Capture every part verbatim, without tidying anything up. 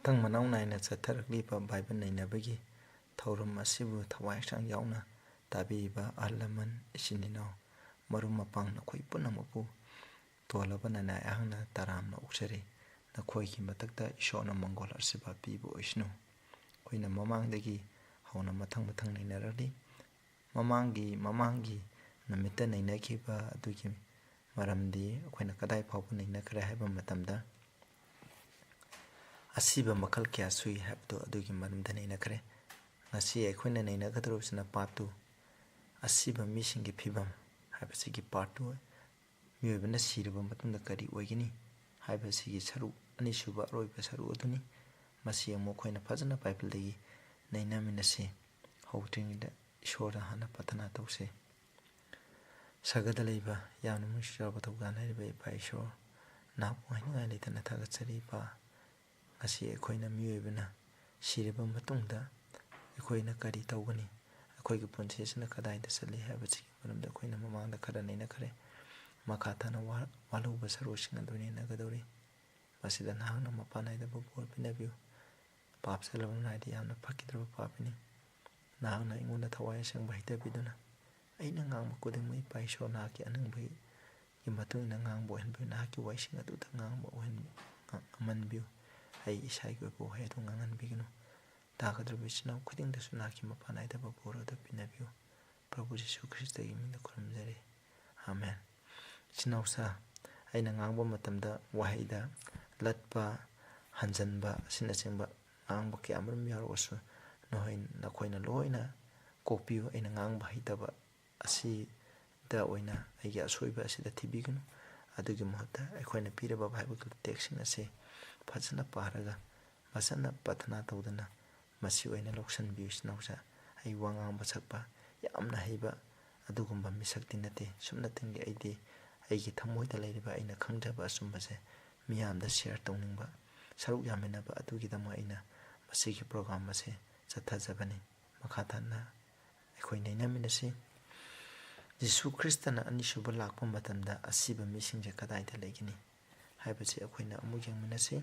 ꯃꯊꯪ ꯃꯅꯥꯎ ꯅꯥꯏꯅ ꯆꯠꯊꯔꯛꯂꯤꯕ ꯕꯥꯏꯕꯜ ꯅꯩꯅꯕꯒꯤ ꯊꯧꯔꯝ ꯑꯁꯤꯕꯨ ꯊꯋꯥꯏ ꯍꯛꯆꯥꯡ ꯌꯥꯎꯅ ꯇꯥꯕꯤꯔꯤꯕ ꯑꯍꯜ ꯂꯃꯟ, ꯏꯆꯤꯟ ꯏꯅꯥꯎ, ꯃꯔꯨꯞ ꯃꯄꯥꯡ ꯅꯈꯣꯏ ꯄꯨꯝꯅꯃꯛꯄꯨ ꯇꯣꯜꯂꯕ ꯅꯅꯥꯏ ꯑꯩꯍꯥꯛꯅ ꯇꯔꯥꯝꯅ ꯑꯣꯛꯆꯔꯤ꯫ ꯅꯈꯣꯏꯒꯤ ꯃꯊꯛꯇ ꯏꯁꯣꯔꯅ ꯃꯪꯒꯣꯜ ꯑꯁꯤꯔꯕꯥꯗ ꯄꯤꯕ ꯑꯣꯏꯁꯅꯨ꯫ ꯑꯩꯈꯣꯏꯅ ꯃꯃꯥꯡꯗꯒꯤ ꯍꯧꯅ ꯃꯊꯪ ꯃꯊꯪ ꯅꯩꯅꯔꯛꯂꯤ꯫ ꯃꯃꯥꯡꯒꯤ, ꯃꯃꯥꯡꯒꯤ ꯅꯨꯃꯤꯠꯇ ꯅꯩꯅꯈꯤꯕ ꯑꯗꯨꯒꯤ ꯃꯔꯝꯗꯤ ꯑꯩꯈꯣꯏꯅ ꯀꯗꯥꯏ ꯐꯥꯎꯕ ꯅꯩꯅꯈ꯭ꯔꯦ ꯍꯥꯏꯕ ꯃꯇꯝꯗ, ꯑꯁꯤꯕ ꯃꯈꯜ ꯀꯌꯥ ꯁꯨꯏ ꯍꯥꯏꯕꯗꯨ ꯑꯗꯨꯒꯤ ꯃꯔꯝꯗ ꯅꯩꯅꯈ꯭ꯔꯦ꯫ ꯉꯁꯤ ꯑꯩꯈꯣꯏꯅ ꯅꯩꯅꯒꯗꯧꯔꯤꯕꯁꯤꯅ part two, ꯑꯁꯤꯕ ꯃꯤꯁꯤꯡꯒꯤ ꯐꯤꯕꯝ ꯍꯥꯏꯕꯁꯤꯒꯤ part two, ꯃꯤꯑꯣꯏꯕꯅ ꯁꯤꯔꯕ ꯃꯇꯨꯡꯗ ꯀꯔꯤ ꯑꯣꯏꯒꯅꯤ ꯍꯥꯏꯕꯁꯤꯒꯤ ꯁꯔꯨꯛ, ꯑꯅꯤꯁꯨꯕ ꯑꯔꯣꯏꯕ ꯁꯔꯨꯛ ꯑꯗꯨꯅꯤ꯫ ꯃꯁꯤ ꯑꯃꯨꯛ ꯑꯩꯈꯣꯏꯅ ꯐꯖꯅ ꯕꯥꯏꯕꯜꯗꯒꯤ ꯅꯩꯅꯃꯤꯟꯅꯁꯤ꯫ ꯍꯧꯗ꯭ꯔꯤꯉꯩꯗ ꯏꯁꯣꯔꯗ ꯍꯥꯟꯅ ꯄ꯭ꯔꯥꯊꯅꯥ ꯇꯧꯁꯤ꯫ ꯁꯔꯒꯗ ꯂꯩꯕ ꯌꯥꯝꯅ ꯅꯨꯡꯁꯤꯔꯕ ꯊꯧꯖꯥꯜ ꯍꯥꯏꯔꯤꯕ ꯏꯄꯥ ꯏꯁꯣꯔ, ꯅꯍꯥꯛꯄꯨ ꯍꯥꯏꯅꯤꯡꯉꯥꯏ ꯂꯩꯇꯅ ꯊꯥꯒꯠꯆꯔꯤ ꯏꯄꯥ꯫ ꯉꯁꯤ ꯑꯩꯈꯣꯏꯅ ꯃꯤꯑꯣꯏꯕꯅ ꯁꯤꯔꯕ ꯃꯇꯨꯡꯗ ꯑꯩꯈꯣꯏꯅ ꯀꯔꯤ ꯇꯧꯒꯅꯤ? ꯑꯩꯈꯣꯏꯒꯤ ꯄꯨꯟꯁꯤ ꯑꯁꯤꯅ ꯀꯗꯥꯏꯗ ꯆꯠꯂꯤ ꯍꯥꯏꯕꯁꯤꯒꯤ ꯃꯔꯝꯗ ꯑꯩꯈꯣꯏꯅ ꯃꯃꯥꯡꯗ ꯈꯔ ꯅꯩꯅꯈ꯭ꯔꯦ꯫ ꯃꯈꯥ ꯇꯥꯅ ꯋꯥ-, ꯋꯥꯠꯍꯧꯕ ꯁꯔꯨꯛꯁꯤꯡ ꯑꯗꯨ ꯅꯩꯅꯒꯗꯧꯔꯤ꯫ ꯃꯁꯤꯗ ꯅꯍꯥꯛꯅ ꯃꯄꯥꯟ ꯅꯥꯏꯗꯕ ꯕꯣꯔ ꯄꯤꯅꯕꯤꯌꯨ꯫ ꯄꯥꯞ ꯆꯦꯜꯂꯕ ꯅꯥꯏꯗꯤ ꯌꯥꯝꯅ ꯐꯠꯈꯤꯗ꯭ꯔꯕ ꯄꯥꯞꯄꯤꯅꯤ꯫ ꯅꯍꯥꯛꯅ ꯑꯩꯉꯣꯟꯗ ꯊꯋꯥꯏ ꯑꯁꯦꯡꯕ ꯍꯩꯇꯕꯤꯗꯨꯅ ꯑꯩꯅ ꯉꯥꯡꯕ ꯈꯨꯗꯤꯡꯃꯛ ꯏꯄꯥ ꯏꯁꯣꯔ ꯅꯍꯥꯛꯀꯤ ꯑꯅꯤꯡꯕꯒꯤ ꯃꯇꯨꯡ ꯏꯟꯅ ꯉꯥꯡꯕ ꯑꯣꯏꯍꯟꯕꯤꯌꯨ꯫ ꯅꯍꯥꯛꯀꯤ ꯋꯥꯍꯩꯁꯤꯡ ꯑꯗꯨꯗ ꯉꯥꯡꯕ ꯑꯣꯏꯍꯟ-, ꯉꯝꯍꯟꯕꯤꯌꯨ꯫ ꯑꯩ ꯏꯁꯥꯒꯤ ꯑꯣꯏꯕ ꯋꯥꯍꯩ ꯑꯗꯨ ꯉꯥꯡꯍꯟꯕꯤꯒꯅꯨ꯫ ꯇꯥꯒꯗꯧꯔꯤꯕ ꯏꯆꯤꯟ ꯏꯅꯥꯎ ꯈꯨꯗꯤꯡꯗꯁꯨ ꯅꯍꯥꯛꯀꯤ ꯃꯄꯥꯟ ꯅꯥꯏꯗꯕ ꯕꯣꯔ ꯑꯗꯨ ꯄꯤꯅꯕꯤꯌꯨ꯫ ꯄ꯭ꯔꯚꯨ ꯖꯤꯁꯨ ꯈ꯭ꯔꯤꯁꯇꯒꯤ ꯃꯤꯡꯗ ꯈꯨꯔꯨꯝꯖꯔꯤ꯫ ꯑꯥꯃꯦꯟ꯫ ꯏꯆꯤꯟ ꯏꯅꯥꯎꯁꯥ, ꯑꯩꯅ ꯉꯥꯡꯕ ꯃꯇꯝꯗ ꯋꯥꯍꯩꯗ ꯂꯠꯄ, ꯍꯟꯖꯟꯕ ꯑꯁꯤꯅꯆꯤꯡꯕ ꯉꯥꯡꯕ ꯀꯌꯥ ꯑꯃꯔꯣꯝ ꯌꯥꯎꯔꯒꯁꯨ, ꯅꯈꯣꯏ, ꯅꯈꯣꯏꯅ ꯂꯣꯏꯅ ꯀꯣꯛꯄꯤꯌꯨ꯫ ꯑꯩꯅ ꯉꯥꯡꯕ ꯍꯩꯇꯕ ꯑꯁꯤꯗ ꯑꯣꯏꯅ ꯑꯩꯒꯤ ꯑꯁꯣꯏꯕ ꯑꯁꯤꯗ ꯊꯤꯕꯤꯒꯅꯨ꯫ ꯑꯗꯨꯒꯤ ꯃꯍꯨꯠꯇ ꯑꯩꯈꯣꯏꯅ ꯄꯤꯔꯕ ꯕꯥꯏꯕꯜꯒꯤ ꯇꯦꯛꯁꯁꯤꯡ ꯑꯁꯤ ꯐꯖꯅ ꯄꯥꯔꯒ, ꯐꯖꯅ ꯄ꯭ꯔꯥꯊꯅꯥ ꯇꯧꯗꯨꯅ ꯃꯁꯤ ꯑꯣꯏꯅ ꯂꯧꯁꯤꯟꯕꯤꯌꯨ꯫ ꯏꯆꯤꯟ ꯏꯅꯥꯎꯁꯥ, ꯑꯩ ꯋꯥ ꯉꯥꯡꯕ ꯁꯛꯄ ꯌꯥꯝꯅ ꯍꯩꯕ ꯑꯗꯨꯒꯨꯝꯕ ꯃꯤꯁꯛꯇꯤ ꯅꯠꯇꯦ꯫ ꯁꯨꯞꯅꯇꯪꯒꯤ ꯑꯩꯗꯤ ꯑꯩꯒꯤ ꯊꯃꯣꯏꯗ ꯂꯩꯔꯤꯕ ꯑꯩꯅ ꯈꯪꯖꯕ ꯑꯆꯨꯝꯕꯁꯦ ꯃꯤꯌꯥꯝꯗ share ꯇꯧꯅꯤꯡꯕ, ꯁꯔꯨꯛ ꯌꯥꯃꯤꯟꯅꯕ ꯑꯗꯨꯒꯤꯗꯃꯛ ꯑꯩꯅ ꯃꯁꯤꯒꯤ program ꯑꯁꯦ ꯆꯠꯊꯖꯕꯅꯤ꯫ ꯃꯈꯥ ꯇꯥꯅ ꯑꯩꯈꯣꯏ ꯅꯩꯅꯃꯤꯟꯅꯁꯤ꯫ ꯖꯤꯁꯨ ꯈ꯭ꯔꯤꯁꯇꯅ ꯑꯅꯤꯁꯨꯕ ꯂꯥꯛꯄ ꯃꯇꯝꯗ ꯑꯁꯤꯕ ꯃꯤꯁꯤꯡꯁꯦ ꯀꯗꯥꯏꯗ ꯂꯩꯒꯅꯤ ꯍꯥꯏꯕꯁꯤ ꯑꯩꯈꯣꯏꯅ ꯑꯃꯨꯛ ꯌꯦꯡꯃꯤꯟꯅꯁꯤ꯫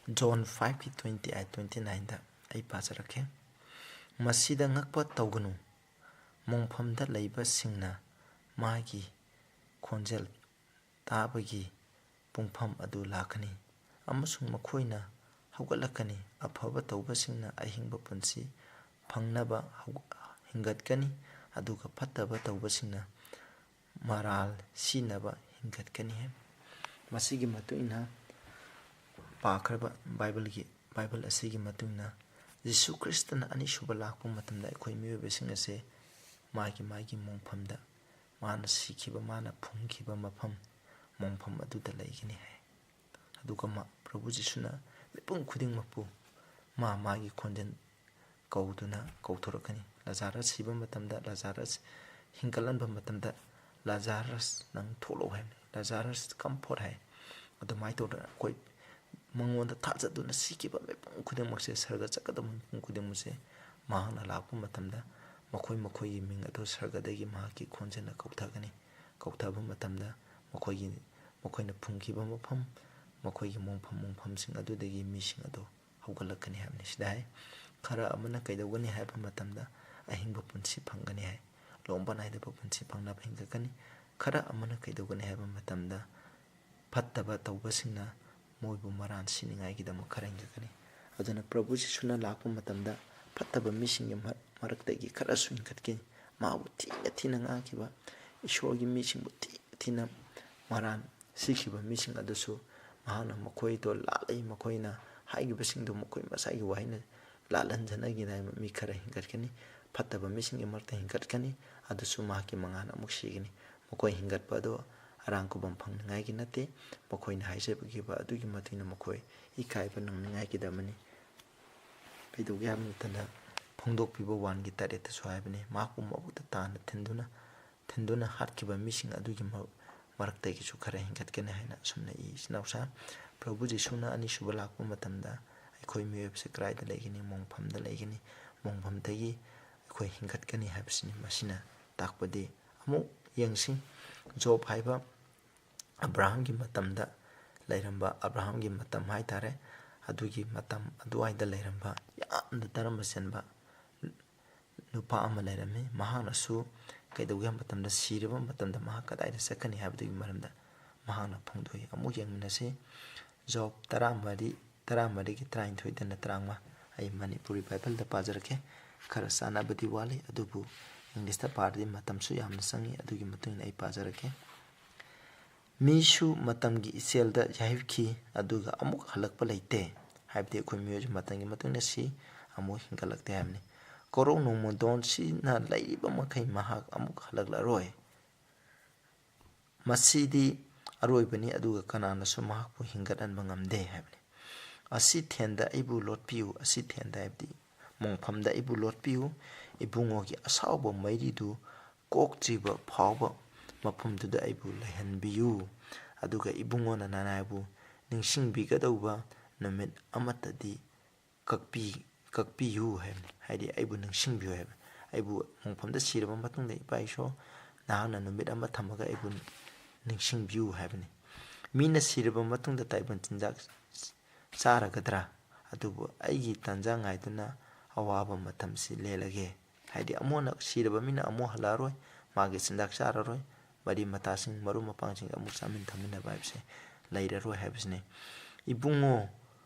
John five ꯀꯤ twenty eight, twenty nine ꯗ ꯑꯩ ꯄꯥꯖꯔꯛꯀꯦ꯫ "ꯃꯁꯤꯗ ꯉꯛꯄ ꯇꯧꯒꯅꯨ, ꯃꯣꯡꯐꯝꯗ ꯂꯩꯕꯁꯤꯡꯅ ꯃꯥꯒꯤ ꯈꯣꯟꯖꯦꯜ ꯇꯥꯕꯒꯤ ꯄꯨꯡꯐꯝ ꯑꯗꯨ ꯂꯥꯛꯀꯅꯤ, ꯑꯃꯁꯨꯡ ꯃꯈꯣꯏꯅ ꯍꯧꯒꯠꯂꯛꯀꯅꯤ꯫ ꯑꯐꯕ ꯇꯧꯕꯁꯤꯡꯅ ꯑꯍꯤꯡꯕ ꯄꯨꯟꯁꯤ ꯐꯪꯅꯕ ꯍꯧ-, ꯍꯤꯡꯒꯠꯀꯅꯤ, ꯑꯗꯨꯒ ꯐꯠꯇꯕ ꯇꯧꯕꯁꯤꯡꯅ ꯃꯔꯥꯜ ꯁꯤꯅꯕ ꯍꯤꯡꯒꯠꯀꯅꯤ" ꯍꯥꯏ꯫ ꯃꯁꯤꯒꯤ ꯃꯇꯨꯡ ꯏꯟꯅ ꯄꯥꯈ꯭ꯔꯕ ꯕꯥꯏꯕꯜꯒꯤ, ꯕꯥꯏꯕꯜ ꯑꯁꯤꯒꯤ ꯃꯇꯨꯡ ꯏꯟꯅ ꯖꯤꯁꯨ ꯈ꯭ꯔꯤꯁꯇꯅ ꯑꯅꯤꯁꯨꯕ ꯂꯥꯛꯄ ꯃꯇꯝꯗ ꯑꯩꯈꯣꯏ ꯃꯤꯑꯣꯏꯕꯁꯤꯡ ꯑꯁꯦ ꯃꯥꯒꯤ, ꯃꯥꯒꯤ ꯃꯣꯡꯐꯝꯗ, ꯃꯥꯅ ꯁꯤꯈꯤꯕ, ꯃꯥꯅ ꯐꯨꯝꯈꯤꯕ ꯃꯐꯝ, ꯃꯣꯡꯐꯝ ꯑꯗꯨꯗ ꯂꯩꯒꯅꯤ ꯍꯥꯏ꯫ ꯑꯗꯨꯒ ꯃꯥ, ꯄ꯭ꯔꯚꯨ ꯖꯤꯁꯨꯅ ꯃꯤꯄꯨꯝ ꯈꯨꯗꯤꯡꯃꯛꯄꯨ ꯃꯥ ꯃꯥꯒꯤ ꯈꯣꯟꯖꯦꯜ ꯀꯧꯗꯨꯅ ꯀꯧꯊꯣꯔꯛꯀꯅꯤ꯫ ꯂꯥꯖꯥꯔꯁ ꯁꯤꯕ ꯃꯇꯝꯗ, ꯂꯥꯖꯥꯔꯁ ꯍꯤꯡꯒꯠꯍꯟꯕ ꯃꯇꯝꯗ, "ꯂꯥꯖꯥꯔꯁ, ꯅꯪ ꯊꯣꯛꯂꯛꯎ" ꯍꯥꯏꯕꯅꯤ꯫ "ꯂꯥꯖꯥꯔꯁ, come forth" ꯍꯥꯏ꯫ ꯑꯗꯨꯃꯥꯏꯅ ꯇꯧꯗꯅ ꯑꯩꯈꯣꯏ ꯃꯉꯣꯟꯗ ꯊꯥꯖꯗꯨꯅ ꯁꯤꯈꯤꯕ ꯃꯤꯄꯨꯝ ꯈꯨꯗꯤꯡꯃꯛꯁꯦ, ꯁꯔꯒ ꯆꯠꯀꯗꯕ ꯃꯤꯄꯨꯝ ꯈꯨꯗꯤꯡꯃꯛꯁꯦ, ꯃꯍꯥꯛꯅ ꯂꯥꯛꯄ ꯃꯇꯝꯗ ꯃꯈꯣꯏ ꯃꯈꯣꯏꯒꯤ ꯃꯤꯡ ꯑꯗꯨ ꯁꯔꯒꯗꯒꯤ ꯃꯍꯥꯛꯀꯤ ꯈꯣꯟꯖꯦꯜꯅ ꯀꯧꯊꯒꯅꯤ꯫ ꯀꯧꯊꯕ ꯃꯇꯝꯗ ꯃꯈꯣꯏꯒꯤ, ꯃꯈꯣꯏꯅ ꯐꯨꯝꯈꯤꯕ ꯃꯐꯝ, ꯃꯈꯣꯏꯒꯤ ꯃꯣꯡꯐꯝ, ꯃꯣꯡꯐꯝꯁꯤꯡ ꯑꯗꯨꯗꯒꯤ ꯃꯤꯁꯤꯡ ꯑꯗꯨ ꯍꯧꯒꯠꯂꯛꯀꯅꯤ ꯍꯥꯏꯕꯅꯤ꯫ ꯁꯤꯗ ꯍꯥꯏ, ꯈꯔ ꯑꯃꯅ ꯀꯩꯗꯧꯒꯅꯤ ꯍꯥꯏꯕ ꯃꯇꯝꯗ, ꯑꯍꯤꯡꯕ ꯄꯨꯟꯁꯤ ꯐꯪꯒꯅꯤ ꯍꯥꯏ꯫ ꯂꯣꯝꯕ ꯅꯥꯏꯗꯕ ꯄꯨꯟꯁꯤ ꯐꯪꯅꯕ ꯍꯤꯡꯒꯠꯀꯅꯤ꯫ ꯈꯔ ꯑꯃꯅ ꯀꯩꯗꯧꯒꯅꯤ ꯍꯥꯏꯕ ꯃꯇꯝꯗ, ꯐꯠꯇꯕ ꯇꯧꯕꯁꯤꯡꯅ ꯃꯣꯏꯕꯨ ꯃꯔꯥꯟ ꯁꯤꯅꯤꯡꯉꯥꯏꯒꯤꯗꯃꯛ ꯈꯔ ꯍꯤꯡꯒꯠꯀꯅꯤ꯫ ꯑꯗꯨꯅ ꯄ꯭ꯔꯚꯨ ꯖꯤꯁꯨꯅ ꯂꯥꯛꯄ ꯃꯇꯝꯗ ꯐꯠꯇꯕ ꯃꯤꯁꯤꯡꯒꯤ ꯃ-, ꯃꯔꯛꯇꯒꯤ ꯈꯔꯁꯨ ꯍꯤꯡꯒꯠꯀꯅꯤ꯫ ꯃꯥꯕꯨ ꯊꯤꯅ ꯊꯤꯅ ꯉꯥꯡꯈꯤꯕ, ꯏꯁꯣꯔꯒꯤ ꯃꯤꯁꯤꯡꯕꯨ ꯊꯤꯅ ꯊꯤꯅ ꯃꯔꯥꯟ ꯁꯤꯈꯤꯕ ꯃꯤꯁꯤꯡ ꯑꯗꯨꯁꯨ ꯃꯍꯥꯛꯅ ꯃꯈꯣꯏꯗꯣ ꯂꯥꯜꯂꯤ, ꯃꯈꯣꯏꯅ ꯍꯥꯏꯈꯤꯕꯁꯤꯡꯗꯣ ꯃꯈꯣꯏ ꯃꯁꯥꯒꯤ ꯋꯥꯍꯩꯅ ꯂꯥꯜꯍꯟꯖꯅꯒꯤꯅꯤ ꯍꯥꯏꯕ ꯃꯤ ꯈꯔ ꯍꯤꯡꯒꯠꯀꯅꯤ꯫ ꯐꯠꯇꯕ ꯃꯤꯁꯤꯡꯒꯤ ꯃꯔꯛꯇ ꯍꯤꯡꯒꯠꯀꯅꯤ, ꯑꯗꯨꯁꯨ ꯃꯍꯥꯛꯀꯤ ꯃꯉꯥꯜꯅ ꯑꯃꯨꯛ ꯁꯤꯒꯅꯤ꯫ ꯃꯈꯣꯏ ꯍꯤꯡꯒꯠꯄ ꯑꯗꯨ ꯑꯔꯥꯡ ꯈꯨꯕꯝ ꯐꯪꯅꯤꯡꯉꯥꯏꯒꯤ ꯅꯠꯇꯦ, ꯃꯈꯣꯏꯅ ꯍꯥꯏꯖꯕꯤꯈꯤꯕ ꯑꯗꯨꯒꯤ ꯃꯇꯨꯡ ꯏꯟꯅ ꯃꯈꯣꯏ ꯏꯀꯥꯏꯕ ꯅꯪꯅꯤꯡꯉꯥꯏꯒꯤꯗꯃꯛꯅꯤ꯫ ꯀꯩꯗꯧꯒꯦ ꯍꯥꯏꯕ ꯃꯇꯝꯗ, ꯐꯣꯡꯗꯣꯛꯄꯤꯕ ꯋꯥꯟꯒꯤ ꯇꯔꯦꯠꯇꯁꯨ ꯍꯥꯏꯕꯅꯤ, "ꯃꯍꯥꯛꯄꯨ ꯃꯕꯨꯛꯇ ꯇꯥꯅ ꯊꯤꯟꯗꯨꯅ, ꯊꯤꯟꯗꯨꯅ ꯍꯥꯠꯈꯤꯕ ꯃꯤꯁꯤꯡ ꯑꯗꯨꯒꯤ ꯃ-, ꯃꯔꯛꯇꯒꯤꯁꯨ ꯈꯔ ꯍꯦꯟꯒꯠꯀꯅꯤ" ꯍꯥꯏꯅ ꯑꯁꯨꯝꯅ ꯏ꯫ ꯏꯆꯤꯟ ꯏꯅꯥꯎꯁꯥ, ꯄ꯭ꯔꯚꯨ ꯖꯤꯁꯨꯅ ꯑꯅꯤꯁꯨꯕ ꯂꯥꯛꯄ ꯃꯇꯝꯗ ꯑꯩꯈꯣꯏ ꯃꯤꯑꯣꯏꯕꯁꯤ ꯀꯗꯥꯏꯗ ꯂꯩꯒꯅꯤ? ꯃꯣꯡꯐꯝꯗ ꯂꯩꯒꯅꯤ꯫ ꯃꯣꯡꯐꯝꯗꯒꯤ ꯑꯩꯈꯣꯏ ꯍꯤꯡꯒꯠꯀꯅꯤ ꯍꯥꯏꯕꯁꯤꯅꯤ꯫ ꯃꯁꯤꯅ ꯇꯥꯛꯄꯗꯤ, ꯑꯃꯨꯛ ꯌꯦꯡꯁꯤ, ꯖꯣꯕ ꯍꯥꯏꯕ ꯑꯕ꯭ꯔꯥꯍꯝꯒꯤ ꯃꯇꯝꯗ ꯂꯩꯔꯝꯕ, ꯑꯕ꯭ꯔꯥꯍꯝꯒꯤ ꯃꯇꯝ ꯍꯥꯏ ꯇꯥꯔꯦ, ꯑꯗꯨꯒꯤ ꯃꯇꯝ ꯑꯗꯨꯋꯥꯏꯗ ꯂꯩꯔꯝꯕ ꯌꯥꯝꯅ ꯙꯔꯃ ꯆꯦꯟꯕ ꯅꯨꯄꯥ ꯑꯃ ꯂꯩꯔꯝꯃꯤ꯫ ꯃꯍꯥꯛꯅꯁꯨ ꯀꯩꯗꯧꯒꯦ ꯍꯥꯏꯕ ꯃꯇꯝꯗ, ꯁꯤꯔꯕ ꯃꯇꯝꯗ ꯃꯍꯥꯛ ꯀꯗꯥꯏꯗ ꯆꯠꯀꯅꯤ ꯍꯥꯏꯕꯗꯨꯒꯤ ꯃꯔꯝꯗ ꯃꯍꯥꯛꯅ ꯐꯣꯡꯗꯣꯛꯏ꯫ ꯑꯃꯨꯛ ꯌꯦꯡꯃꯤꯟꯅꯁꯤ꯫ ꯖꯣꯕ ꯇꯔꯥꯃꯔꯤ, ꯇꯔꯥꯃꯔꯤꯒꯤ ꯇꯔꯥꯅꯤꯊꯣꯏꯗꯅ ꯇꯔꯥꯃꯉꯥ꯫ ꯑꯩ ꯃꯅꯤꯄꯨꯔꯤ ꯕꯥꯏꯕꯜꯗ ꯄꯥꯖꯔꯛꯀꯦ꯫ ꯈꯔ ꯆꯥꯟꯅꯕꯗꯤ ꯋꯥꯠꯂꯤ, ꯑꯗꯨꯕꯨ ꯏꯪꯂꯤꯁꯇ ꯄꯥꯔꯗꯤ ꯃꯇꯝꯁꯨ ꯌꯥꯝꯅ ꯆꯪꯏ, ꯑꯗꯨꯒꯤ ꯃꯇꯨꯡ ꯏꯟꯅ ꯑꯩ ꯄꯥꯖꯔꯛꯀꯦ꯫ "ꯃꯤꯁꯨ ꯃꯇꯝꯒꯤ ꯏꯆꯦꯜꯗ ꯌꯥꯏꯐꯈꯤ, ꯑꯗꯨꯒ ꯑꯃꯨꯛ ꯍꯜꯂꯛꯄ ꯂꯩꯇꯦ", ꯍꯥꯏꯕꯗꯤ ꯑꯩꯈꯣꯏ ꯃꯤꯑꯣꯏꯕ ꯃꯇꯝꯒꯤ ꯃꯇꯨꯡ ꯏꯟꯅ ꯁꯤ, ꯑꯃꯨꯛ ꯍꯤꯡꯒꯠꯂꯛꯇꯦ ꯍꯥꯏꯕꯅꯤ꯫ "ꯀꯣꯔꯧ ꯅꯣꯡꯃꯗꯣꯟ ꯁꯤꯅ ꯂꯩꯔꯤꯕ ꯃꯈꯩ ꯃꯍꯥꯛ ꯑꯃꯨꯛ ꯍꯜꯂꯛꯂꯔꯣꯏ꯫ ꯃꯁꯤꯗꯤ ꯑꯔꯣꯏꯕꯅꯤ, ꯑꯗꯨꯒ ꯀꯅꯥꯅꯁꯨ ꯃꯍꯥꯛꯄꯨ ꯍꯤꯡꯒꯠꯍꯟꯕ ꯉꯝꯗꯦ" ꯍꯥꯏꯕꯅꯤ꯫ "ꯑꯁꯤ ꯊꯦꯟꯗ ꯑꯩꯕꯨ ꯂꯣꯠꯄꯤꯌꯨ", ꯑꯁꯤ ꯊꯦꯟꯗ ꯍꯥꯏꯕꯗꯤ ꯃꯣꯡꯐꯝꯗ ꯑꯩꯕꯨ ꯂꯣꯠꯄꯤꯌꯨ, ꯏꯕꯨꯡꯉꯣꯒꯤ ꯑꯁꯥꯎꯕ ꯃꯩꯔꯤꯗꯨ ꯀꯣꯛꯇ꯭ꯔꯤꯕ ꯐꯥꯎꯕ ꯃꯐꯝꯗꯨꯗ ꯑꯩꯕꯨ ꯂꯩꯍꯟꯕꯤꯌꯨ꯫ ꯑꯗꯨꯒ ꯏꯕꯨꯡꯉꯣꯅ ꯅꯅꯥꯏꯕꯨ ꯅꯤꯡꯁꯤꯡꯕꯤꯒꯗꯧꯕ ꯅꯨꯃꯤꯠ ꯑꯃꯠꯇꯗꯤ ꯀꯛꯄꯤ-, ꯀꯛꯄꯤꯌꯨ ꯍꯥꯏꯕꯅꯤ꯫ ꯍꯥꯏꯗꯤ ꯑꯩꯕꯨ ꯅꯤꯡꯁꯤꯡꯕꯤꯌꯨ ꯍꯥꯏꯕ꯫ ꯑꯩꯕꯨ ꯃꯣꯡꯐꯝꯗ ꯁꯤꯔꯕ ꯃꯇꯨꯡꯗ, "ꯏꯄꯥ ꯏꯁꯣꯔ, ꯅꯍꯥꯛꯅ ꯅꯨꯃꯤꯠ ꯑꯃ ꯊꯝꯃꯒ ꯑꯩꯕꯨ ꯅꯤꯡꯁꯤꯡꯕꯤꯌꯨ" ꯍꯥꯏꯕꯅꯤ꯫ ꯃꯤꯅ ꯁꯤꯔꯕ ꯃꯇꯨꯡꯗ ꯇꯥꯏꯕꯪ ꯆꯤꯟꯖꯥꯛ ꯆꯥꯔꯒꯗ꯭ꯔꯥ? ꯑꯗꯨꯕꯨ ꯑꯩꯒꯤ ꯇꯥꯟꯖꯥ ꯉꯥꯏꯗꯨꯅ ꯑꯋꯥꯕ ꯃꯇꯝꯁꯤ ꯂꯦꯜꯂꯒꯦ꯫ ꯍꯥꯏꯗꯤ ꯑꯃꯨꯛ ꯍꯟꯅ ꯁꯤꯔꯕ ꯃꯤꯅ ꯑꯃꯨꯛ ꯍꯜꯂꯛꯑꯔꯣꯏ, ꯃꯥꯒꯤ ꯆꯤꯟꯖꯥꯛ ꯆꯥꯔꯔꯣꯏ, ꯃꯔꯤ ꯃꯇꯥꯁꯤꯡ, ꯃꯔꯨꯞ ꯃꯄꯥꯡꯁꯤꯡꯒ ꯑꯃꯨꯛ ꯆꯥꯃꯤꯟ ꯊꯛꯃꯤꯟꯅꯕ ꯍꯥꯏꯕꯁꯦ ꯂꯩꯔꯔꯣꯏ ꯍꯥꯏꯕꯁꯤꯅꯤ꯫ ꯏꯕꯨꯡꯉꯣ,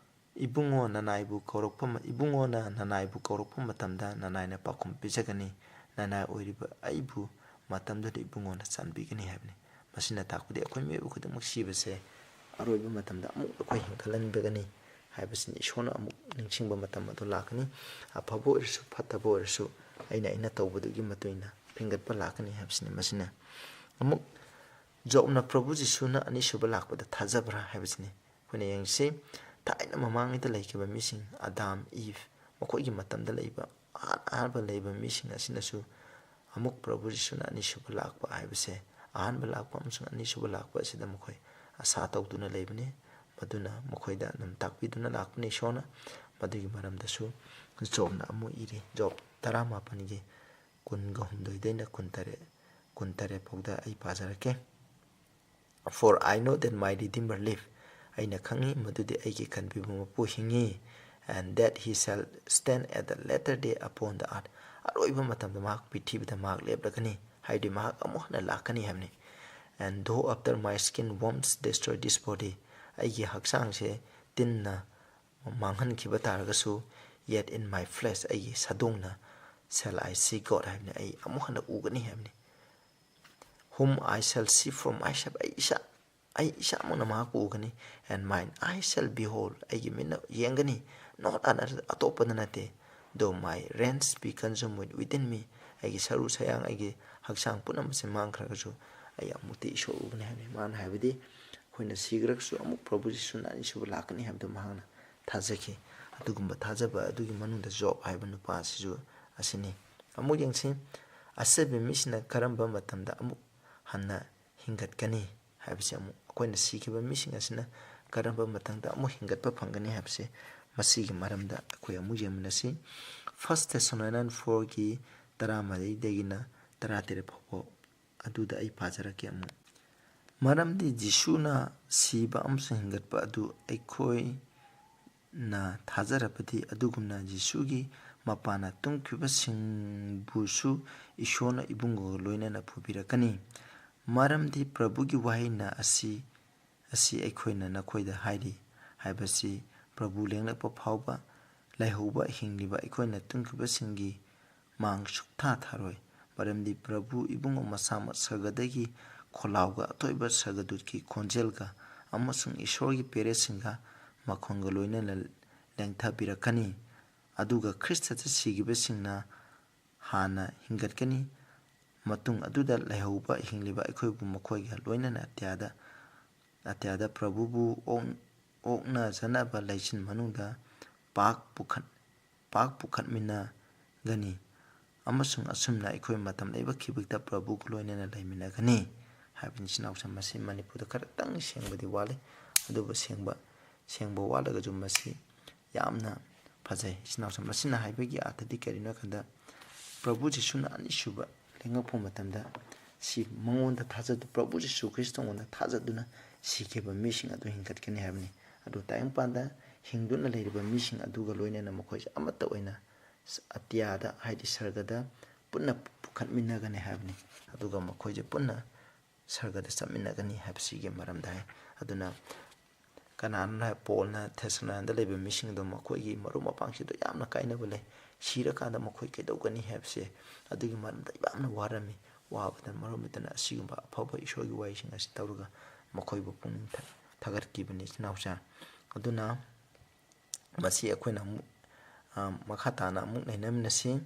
ꯏꯕꯨꯡꯉꯣ ꯅꯅꯥꯏꯕꯨ ꯀꯧꯔꯛꯄ ꯃ-, ꯏꯕꯨꯡꯉꯣꯅ ꯅꯅꯥꯏꯕꯨ ꯀꯧꯔꯛꯄ ꯃꯇꯝꯗ ꯅꯅꯥꯏꯅ ꯄꯥꯎꯈꯨꯝ ꯄꯤꯖꯒꯅꯤ꯫ ꯅꯅꯥꯏ ꯑꯣꯏꯔꯤꯕ ꯑꯩꯕꯨ ꯃꯇꯝꯗꯨꯗ ꯏꯕꯨꯡꯉꯣꯅ ꯆꯥꯟꯕꯤꯒꯅꯤ ꯍꯥꯏꯕꯅꯤ꯫ ꯃꯁꯤꯅ ꯇꯥꯛꯄꯗꯤ ꯑꯩꯈꯣꯏ ꯃꯤꯑꯣꯏꯕ ꯈꯨꯗꯤꯡꯃꯛ ꯁꯤꯕꯁꯦ ꯑꯔꯣꯏꯕ ꯃꯇꯝꯗ ꯑꯃꯨꯛ ꯑꯩꯈꯣꯏ ꯍꯤꯡꯒꯠꯍꯟꯕꯒꯅꯤ ꯍꯥꯏꯕꯁꯤꯅꯤ꯫ ꯏꯁꯣꯔꯅ ꯑꯃꯨꯛ ꯅꯤꯡꯁꯤꯡꯕ ꯃꯇꯝ ꯑꯗꯨ ꯂꯥꯛꯀꯅꯤ꯫ ꯑꯐꯕ ꯑꯣꯏꯔꯁꯨ ꯐꯠꯇꯕ ꯑꯣꯏꯔꯁꯨ ꯑꯩꯅ, ꯑꯩꯅ ꯇꯧꯕꯗꯨꯒꯤ ꯃꯇꯨꯡ ꯏꯟꯅ ꯍꯤꯡꯒꯠꯄ ꯂꯥꯛꯀꯅꯤ ꯍꯥꯏꯕꯁꯤꯅꯤ꯫ ꯃꯁꯤꯅ ꯑꯃꯨꯛ ꯖꯣꯕꯅ ꯄ꯭ꯔꯚꯨ ꯖꯤꯁꯨꯅ ꯑꯅꯤꯁꯨꯕ ꯂꯥꯛꯄꯗ ꯊꯥꯖꯕ꯭ꯔꯥ ꯍꯥꯏꯕꯁꯤꯅꯤ꯫ ꯑꯩꯈꯣꯏꯅ ꯌꯦꯡꯁꯤ, ꯊꯥꯏꯅ ꯃꯃꯥꯡꯉꯩꯗ ꯂꯩꯈꯤꯕ ꯃꯤꯁꯤꯡ, ꯑꯗꯥꯝ, ꯏꯚ, ꯃꯈꯣꯏꯒꯤ ꯃꯇꯝꯗ ꯂꯩꯕ ꯑꯍꯥꯟ ꯑꯍꯥꯟꯕ ꯂꯩꯕ ꯃꯤꯁꯤꯡ ꯑꯁꯤꯅꯁꯨ ꯑꯃꯨꯛ ꯄ꯭ꯔꯚꯨ ꯖꯤꯁꯨꯅ ꯑꯅꯤꯁꯨꯕ ꯂꯥꯛꯄ ꯍꯥꯏꯕꯁꯦ, ꯑꯍꯥꯟꯕ ꯂꯥꯛꯄ ꯑꯃꯁꯨꯡ ꯑꯅꯤꯁꯨꯕ ꯂꯥꯛꯄ ꯑꯁꯤꯗ ꯃꯈꯣꯏ ꯑꯁꯥ ꯇꯧꯗꯨꯅ ꯂꯩꯕꯅꯤ꯫ ꯃꯗꯨꯅ ꯃꯈꯣꯏꯗ ꯑꯗꯨꯝ ꯇꯥꯛꯄꯤꯗꯨꯅ ꯂꯥꯛꯄꯅꯤ ꯏꯁꯣꯔꯅ꯫ ꯃꯗꯨꯒꯤ ꯃꯔꯝꯗꯁꯨ ꯖꯣꯕꯅ ꯑꯃꯨꯛ ꯏꯔꯤ꯫ ꯖꯣꯕ ꯇꯔꯥꯃꯥꯄꯟꯒꯤ ꯀꯨꯟꯒ ꯍꯨꯝꯗꯣꯏꯗꯩꯅ ꯀꯨꯟꯇꯔꯦꯠ, ꯀꯨꯟꯇꯔꯦꯠ ꯐꯥꯎꯗ ꯑꯩ ꯄꯥꯖꯔꯛꯀꯦ꯫ "For I know that my Redeemer live, ꯑꯩꯅ ꯈꯪꯏ ꯃꯗꯨꯗꯤ ꯑꯩꯒꯤ ꯀꯟꯕꯤꯕ ꯃꯄꯨ ꯍꯤꯡꯏ, and that he shall stand at the latter day upon the earth. ꯑꯔꯣꯏꯕ ꯃꯇꯝꯗ ꯃꯍꯥꯛ ꯄ꯭ꯔꯤꯊꯤꯕꯤꯗ ꯃꯍꯥꯛ ꯂꯦꯞꯂꯒꯅꯤ, ꯍꯥꯏꯗꯤ ꯃꯍꯥꯛ ꯑꯃꯨꯛ ꯍꯟꯅ ꯂꯥꯛꯀꯅꯤ ꯍꯥꯏꯕꯅꯤ꯫ And though after my skin worms destroy this body, ꯑꯩꯒꯤ ꯍꯛꯆꯥꯡꯁꯦ ꯇꯤꯟꯅ ꯃꯥꯡꯍꯟꯈꯤꯕ ꯇꯥꯔꯒꯁꯨ, yet in my flesh, ꯑꯩꯒꯤ ꯁꯥꯗꯣꯡꯅ, shall I see God ꯍꯥꯏꯕꯅꯤ, ꯑꯩ ꯑꯃꯨꯛ ꯍꯟꯅ ꯎꯒꯅꯤ ꯍꯥꯏꯕꯅꯤ꯫ Whom I shall see for myself, ꯑꯩ ꯏꯁꯥ, ꯑꯩ ꯏꯁꯥꯃꯛꯅ ꯃꯍꯥꯛꯄꯨ ꯎꯒꯅꯤ꯫ And mine eye shall behold, ꯑꯩꯒꯤ ꯃꯤꯠꯅ ꯌꯦꯡꯒꯅꯤ, not another, ꯑꯇꯣꯞꯄꯗ ꯅꯠꯇꯦ꯫ Though my reins be consumed with within me, ꯑꯩꯒꯤ ꯁꯔꯨ ꯁꯌꯥꯡ, ꯑꯩꯒꯤ ꯍꯛꯆꯥꯡ ꯄꯨꯝꯅꯃꯛꯁꯦ ꯃꯥꯡꯈ꯭ꯔꯒꯁꯨ ꯑꯩ ꯑꯃꯨꯛꯇꯤ ꯏꯁꯣꯔ ꯎꯒꯅꯤ ꯍꯥꯏꯕꯅꯤ꯫ ꯃꯥꯅ ꯍꯥꯏꯕꯗꯤ ꯑꯩꯈꯣꯏꯅ ꯁꯤꯈ꯭ꯔꯒꯁꯨ ꯑꯃꯨꯛ ꯄ꯭ꯔꯚꯨ ꯖꯤꯁꯨꯅ ꯑꯅꯤꯁꯨꯕ ꯂꯥꯛꯀꯅꯤ ꯍꯥꯏꯕꯗꯨ ꯃꯍꯥꯛꯅ ꯊꯥꯖꯈꯤ꯫ ꯑꯗꯨꯒꯨꯝꯕ ꯊꯥꯖꯕ ꯑꯗꯨꯒꯤ ꯃꯅꯨꯡꯗ ꯖꯣꯕ ꯍꯥꯏꯕ ꯅꯨꯄꯥ ꯑꯁꯤꯁꯨ ꯑꯁꯤꯅꯤ꯫ ꯑꯃꯨꯛ ꯌꯦꯡꯁꯤ, ꯑꯁꯤꯕ ꯃꯤꯁꯤꯅ ꯀꯔꯝꯕ ꯃꯇꯝꯗ ꯑꯃꯨꯛ ꯍꯟꯅ ꯍꯤꯡꯒꯠꯀꯅꯤ ꯍꯥꯏꯕꯁꯤ ꯑꯃꯨꯛ ꯑꯩꯈꯣꯏꯅ ꯁꯤꯈꯤꯕ ꯃꯤꯁꯤꯡ ꯑꯁꯤꯅ ꯀꯔꯝꯕ ꯃꯇꯝꯗ ꯑꯃꯨꯛ ꯍꯤꯡꯒꯠꯄ ꯐꯪꯒꯅꯤ ꯍꯥꯏꯕꯁꯤ ꯃꯁꯤꯒꯤ ꯃꯔꯝꯗ ꯑꯩꯈꯣꯏ ꯑꯃꯨꯛ ꯌꯦꯡꯃꯤꯟꯅꯁꯤ꯫ First Thessalonians fourꯒꯤ ꯇꯔꯥꯃꯔꯤꯗꯒꯤꯅ ꯇꯔꯥꯇꯔꯦꯠ ꯐꯥꯎꯕ ꯑꯗꯨꯗ ꯑꯩ ꯄꯥꯖꯔꯛꯀꯦ ꯑꯃꯨꯛ꯫ ꯃꯔꯝꯗꯤ ꯖꯤꯁꯨꯅ ꯁꯤꯕ ꯑꯃꯁꯨꯡ ꯍꯤꯡꯒꯠꯄ ꯑꯗꯨ ꯑꯩꯈꯣꯏꯅ ꯊꯥꯖꯔꯕꯗꯤ, ꯑꯗꯨꯒꯨꯝꯅ ꯖꯤꯁꯨꯒꯤ ꯃꯄꯥꯟꯅ ꯇꯨꯝꯈꯤꯕꯁꯤꯡꯕꯨꯁꯨ ꯏꯁꯣꯔꯅ ꯏꯕꯨꯡꯉꯣꯒ ꯂꯣꯏꯅꯅ ꯄꯨꯕꯤꯔꯛꯀꯅꯤ꯫ ꯃꯔꯝꯗꯤ ꯄ꯭ꯔꯚꯨꯒꯤ ꯋꯥꯍꯩꯅ ꯑꯁꯤ, ꯑꯁꯤ ꯑꯩꯈꯣꯏꯅ ꯅꯈꯣꯏꯗ ꯍꯥꯏꯔꯤ ꯍꯥꯏꯕꯁꯤ, ꯄ꯭ꯔꯚꯨ ꯂꯦꯡꯂꯛꯄ ꯐꯥꯎꯕ ꯂꯩꯍꯧꯕ ꯍꯤꯡꯂꯤꯕ ꯑꯩꯈꯣꯏꯅ ꯇꯨꯝꯈꯤꯕꯁꯤꯡꯒꯤ ꯃꯥꯡ ꯁꯨꯛꯊꯥ ꯊꯥꯔꯣꯏ꯫ ꯃꯔꯝꯗꯤ ꯄ꯭ꯔꯚꯨ ꯏꯕꯨꯡꯉꯣ ꯃꯁꯥꯃꯛ ꯁꯔꯒꯗꯒꯤ ꯈꯣꯜꯂꯥꯎꯒ, ꯑꯊꯣꯏꯕ ꯁꯔꯒꯗꯨꯠꯀꯤ ꯈꯣꯟꯖꯦꯜꯒ ꯑꯃꯁꯨꯡ ꯏꯁꯣꯔꯒꯤ ꯄꯦꯔꯦꯁꯁꯤꯡꯒ ꯃꯈꯣꯟꯒ ꯂꯣꯏꯅꯅ ꯂꯦꯡꯊꯕꯤꯔꯛꯀꯅꯤ꯫ ꯑꯗꯨꯒ ꯈ꯭ꯔꯤꯁꯇꯗ ꯁꯤꯈꯤꯕꯁꯤꯡꯅ ꯍꯥꯟꯅ ꯍꯤꯡꯒꯠꯀꯅꯤ꯫ ꯃꯇꯨꯡ ꯑꯗꯨꯗ ꯂꯩꯍꯧꯕ ꯍꯤꯡꯂꯤꯕ ꯑꯩꯈꯣꯏꯕꯨ ꯃꯈꯣꯏꯒ ꯂꯣꯏꯅꯅ ꯑꯇꯤꯌꯥꯗ, ꯑꯇꯤꯌꯥꯗ ꯄ꯭ꯔꯚꯨꯕꯨ ꯑꯣꯛ-, ꯑꯣꯛꯅꯖꯅꯕ ꯂꯩꯆꯤꯜ ꯃꯅꯨꯡꯗ ꯄꯥꯛ ꯄꯨꯈꯠ-, ꯄꯥꯛ ꯄꯨꯈꯠꯃꯤꯟꯅꯒꯅꯤ꯫ ꯑꯃꯁꯨꯡ ꯑꯁꯨꯝꯅ ꯑꯩꯈꯣꯏ ꯃꯇꯝ ꯂꯩꯕ ꯈꯤꯕꯤꯛꯇ ꯄ꯭ꯔꯚꯨꯒ ꯂꯣꯏꯅꯅ ꯂꯩꯃꯤꯟꯅꯒꯅꯤ ꯍꯥꯏꯕꯅꯤ꯫ ꯏꯆꯤꯟ ꯏꯅꯥꯎꯁꯤꯡ, ꯃꯁꯤ ꯃꯅꯤꯄꯨꯔꯗ ꯈꯔꯇꯪ ꯁꯦꯡꯕꯗꯤ ꯋꯥꯠꯂꯤ, ꯑꯗꯨꯕꯨ ꯁꯦꯡꯕ, ꯁꯦꯡꯕ ꯋꯥꯠꯂꯒꯁꯨ ꯃꯁꯤ ꯌꯥꯝꯅ ꯐꯖꯩ꯫ ꯏꯆꯤꯟ ꯏꯅꯥꯎꯁꯤꯡ, ꯃꯁꯤꯅ ꯍꯥꯏꯕꯒꯤ ꯑꯥꯔꯊꯗꯤ ꯀꯔꯤꯅꯣ ꯍꯥꯏ ꯀꯥꯟꯗ, ꯄ꯭ꯔꯚꯨ ꯖꯤꯁꯨꯅ ꯑꯅꯤꯁꯨꯕ ꯂꯦꯡꯉꯛꯄ ꯃꯇꯝꯗ ꯁꯤ ꯃꯉꯣꯟꯗ ꯊꯥꯖꯗꯨ-, ꯄ꯭ꯔꯚꯨ ꯖꯤꯁꯨ ꯈ꯭ꯔꯤꯁꯇꯉꯣꯟꯗ ꯊꯥꯖꯗꯨꯅ ꯁꯤꯈꯤꯕ ꯃꯤꯁꯤꯡ ꯑꯗꯨ ꯍꯤꯡꯒꯠꯀꯅꯤ ꯍꯥꯏꯕꯅꯤ꯫ ꯑꯗꯨ ꯇꯥꯏꯕꯪꯄꯥꯟꯗ ꯍꯤꯡꯗꯨꯅ ꯂꯩꯔꯤꯕ ꯃꯤꯁꯤꯡ ꯑꯗꯨꯒ ꯂꯣꯏꯅꯅ ꯃꯈꯣꯏꯁꯦ ꯑꯃꯠꯇ ꯑꯣꯏꯅ ꯑꯇꯤꯌꯥꯗ, ꯍꯥꯏꯗꯤ ꯁꯔꯒꯗ ꯄꯨꯟꯅ ꯄꯨꯈꯠꯃꯤꯟꯅꯒꯅꯤ ꯍꯥꯏꯕꯅꯤ꯫ ꯑꯗꯨꯒ ꯃꯈꯣꯏꯁꯦ ꯄꯨꯟꯅ ꯁꯔꯒꯗ ꯆꯠꯃꯤꯟꯅꯒꯅꯤ ꯍꯥꯏꯕꯁꯤꯒꯤ ꯃꯔꯝꯗ ꯍꯥꯏ꯫ ꯑꯗꯨꯅ ꯀꯅꯥꯅꯣ ꯍꯥꯏ, ꯄꯣꯜꯅ ꯊꯦꯁꯂꯣꯅꯤꯀꯥꯗ ꯂꯩꯕ ꯃꯤꯁꯤꯡꯗꯣ ꯃꯈꯣꯏꯒꯤ ꯃꯔꯨꯞ ꯃꯄꯥꯡꯁꯤꯡꯗꯣ ꯌꯥꯝꯅ ꯀꯥꯏꯅꯕ ꯂꯩ, ꯁꯤꯔꯀꯥꯟꯗ ꯃꯈꯣꯏ ꯀꯩꯗꯧꯒꯅꯤ ꯍꯥꯏꯕꯁꯦ ꯑꯗꯨꯒꯤ ꯃꯔꯝꯗ ꯌꯥꯝꯅ ꯋꯥꯔꯝꯃꯤ꯫ ꯋꯥꯕꯗ ꯃꯔꯝ ꯑꯣꯏꯗꯨꯅ ꯑꯁꯤꯒꯨꯝꯕ ꯑꯐꯕ ꯏꯁꯣꯔꯒꯤ ꯋꯥꯍꯩꯁꯤꯡ ꯑꯁꯤ ꯇꯧꯔꯒ ꯃꯈꯣꯏꯕꯨ ꯄꯨꯛꯅꯤꯡ ꯊ-, ꯊꯥꯒꯠꯈꯤꯕꯅꯤ, ꯏꯆꯤꯟ ꯏꯅꯥꯎꯁꯦ꯫ ꯑꯗꯨꯅ ꯃꯁꯤ ꯑꯩꯈꯣꯏꯅ ꯑꯃꯨꯛ, ꯑ, ꯃꯈꯥ ꯇꯥꯅ ꯑꯃꯨꯛ ꯅꯩꯅꯃꯤꯟꯅꯁꯤ꯫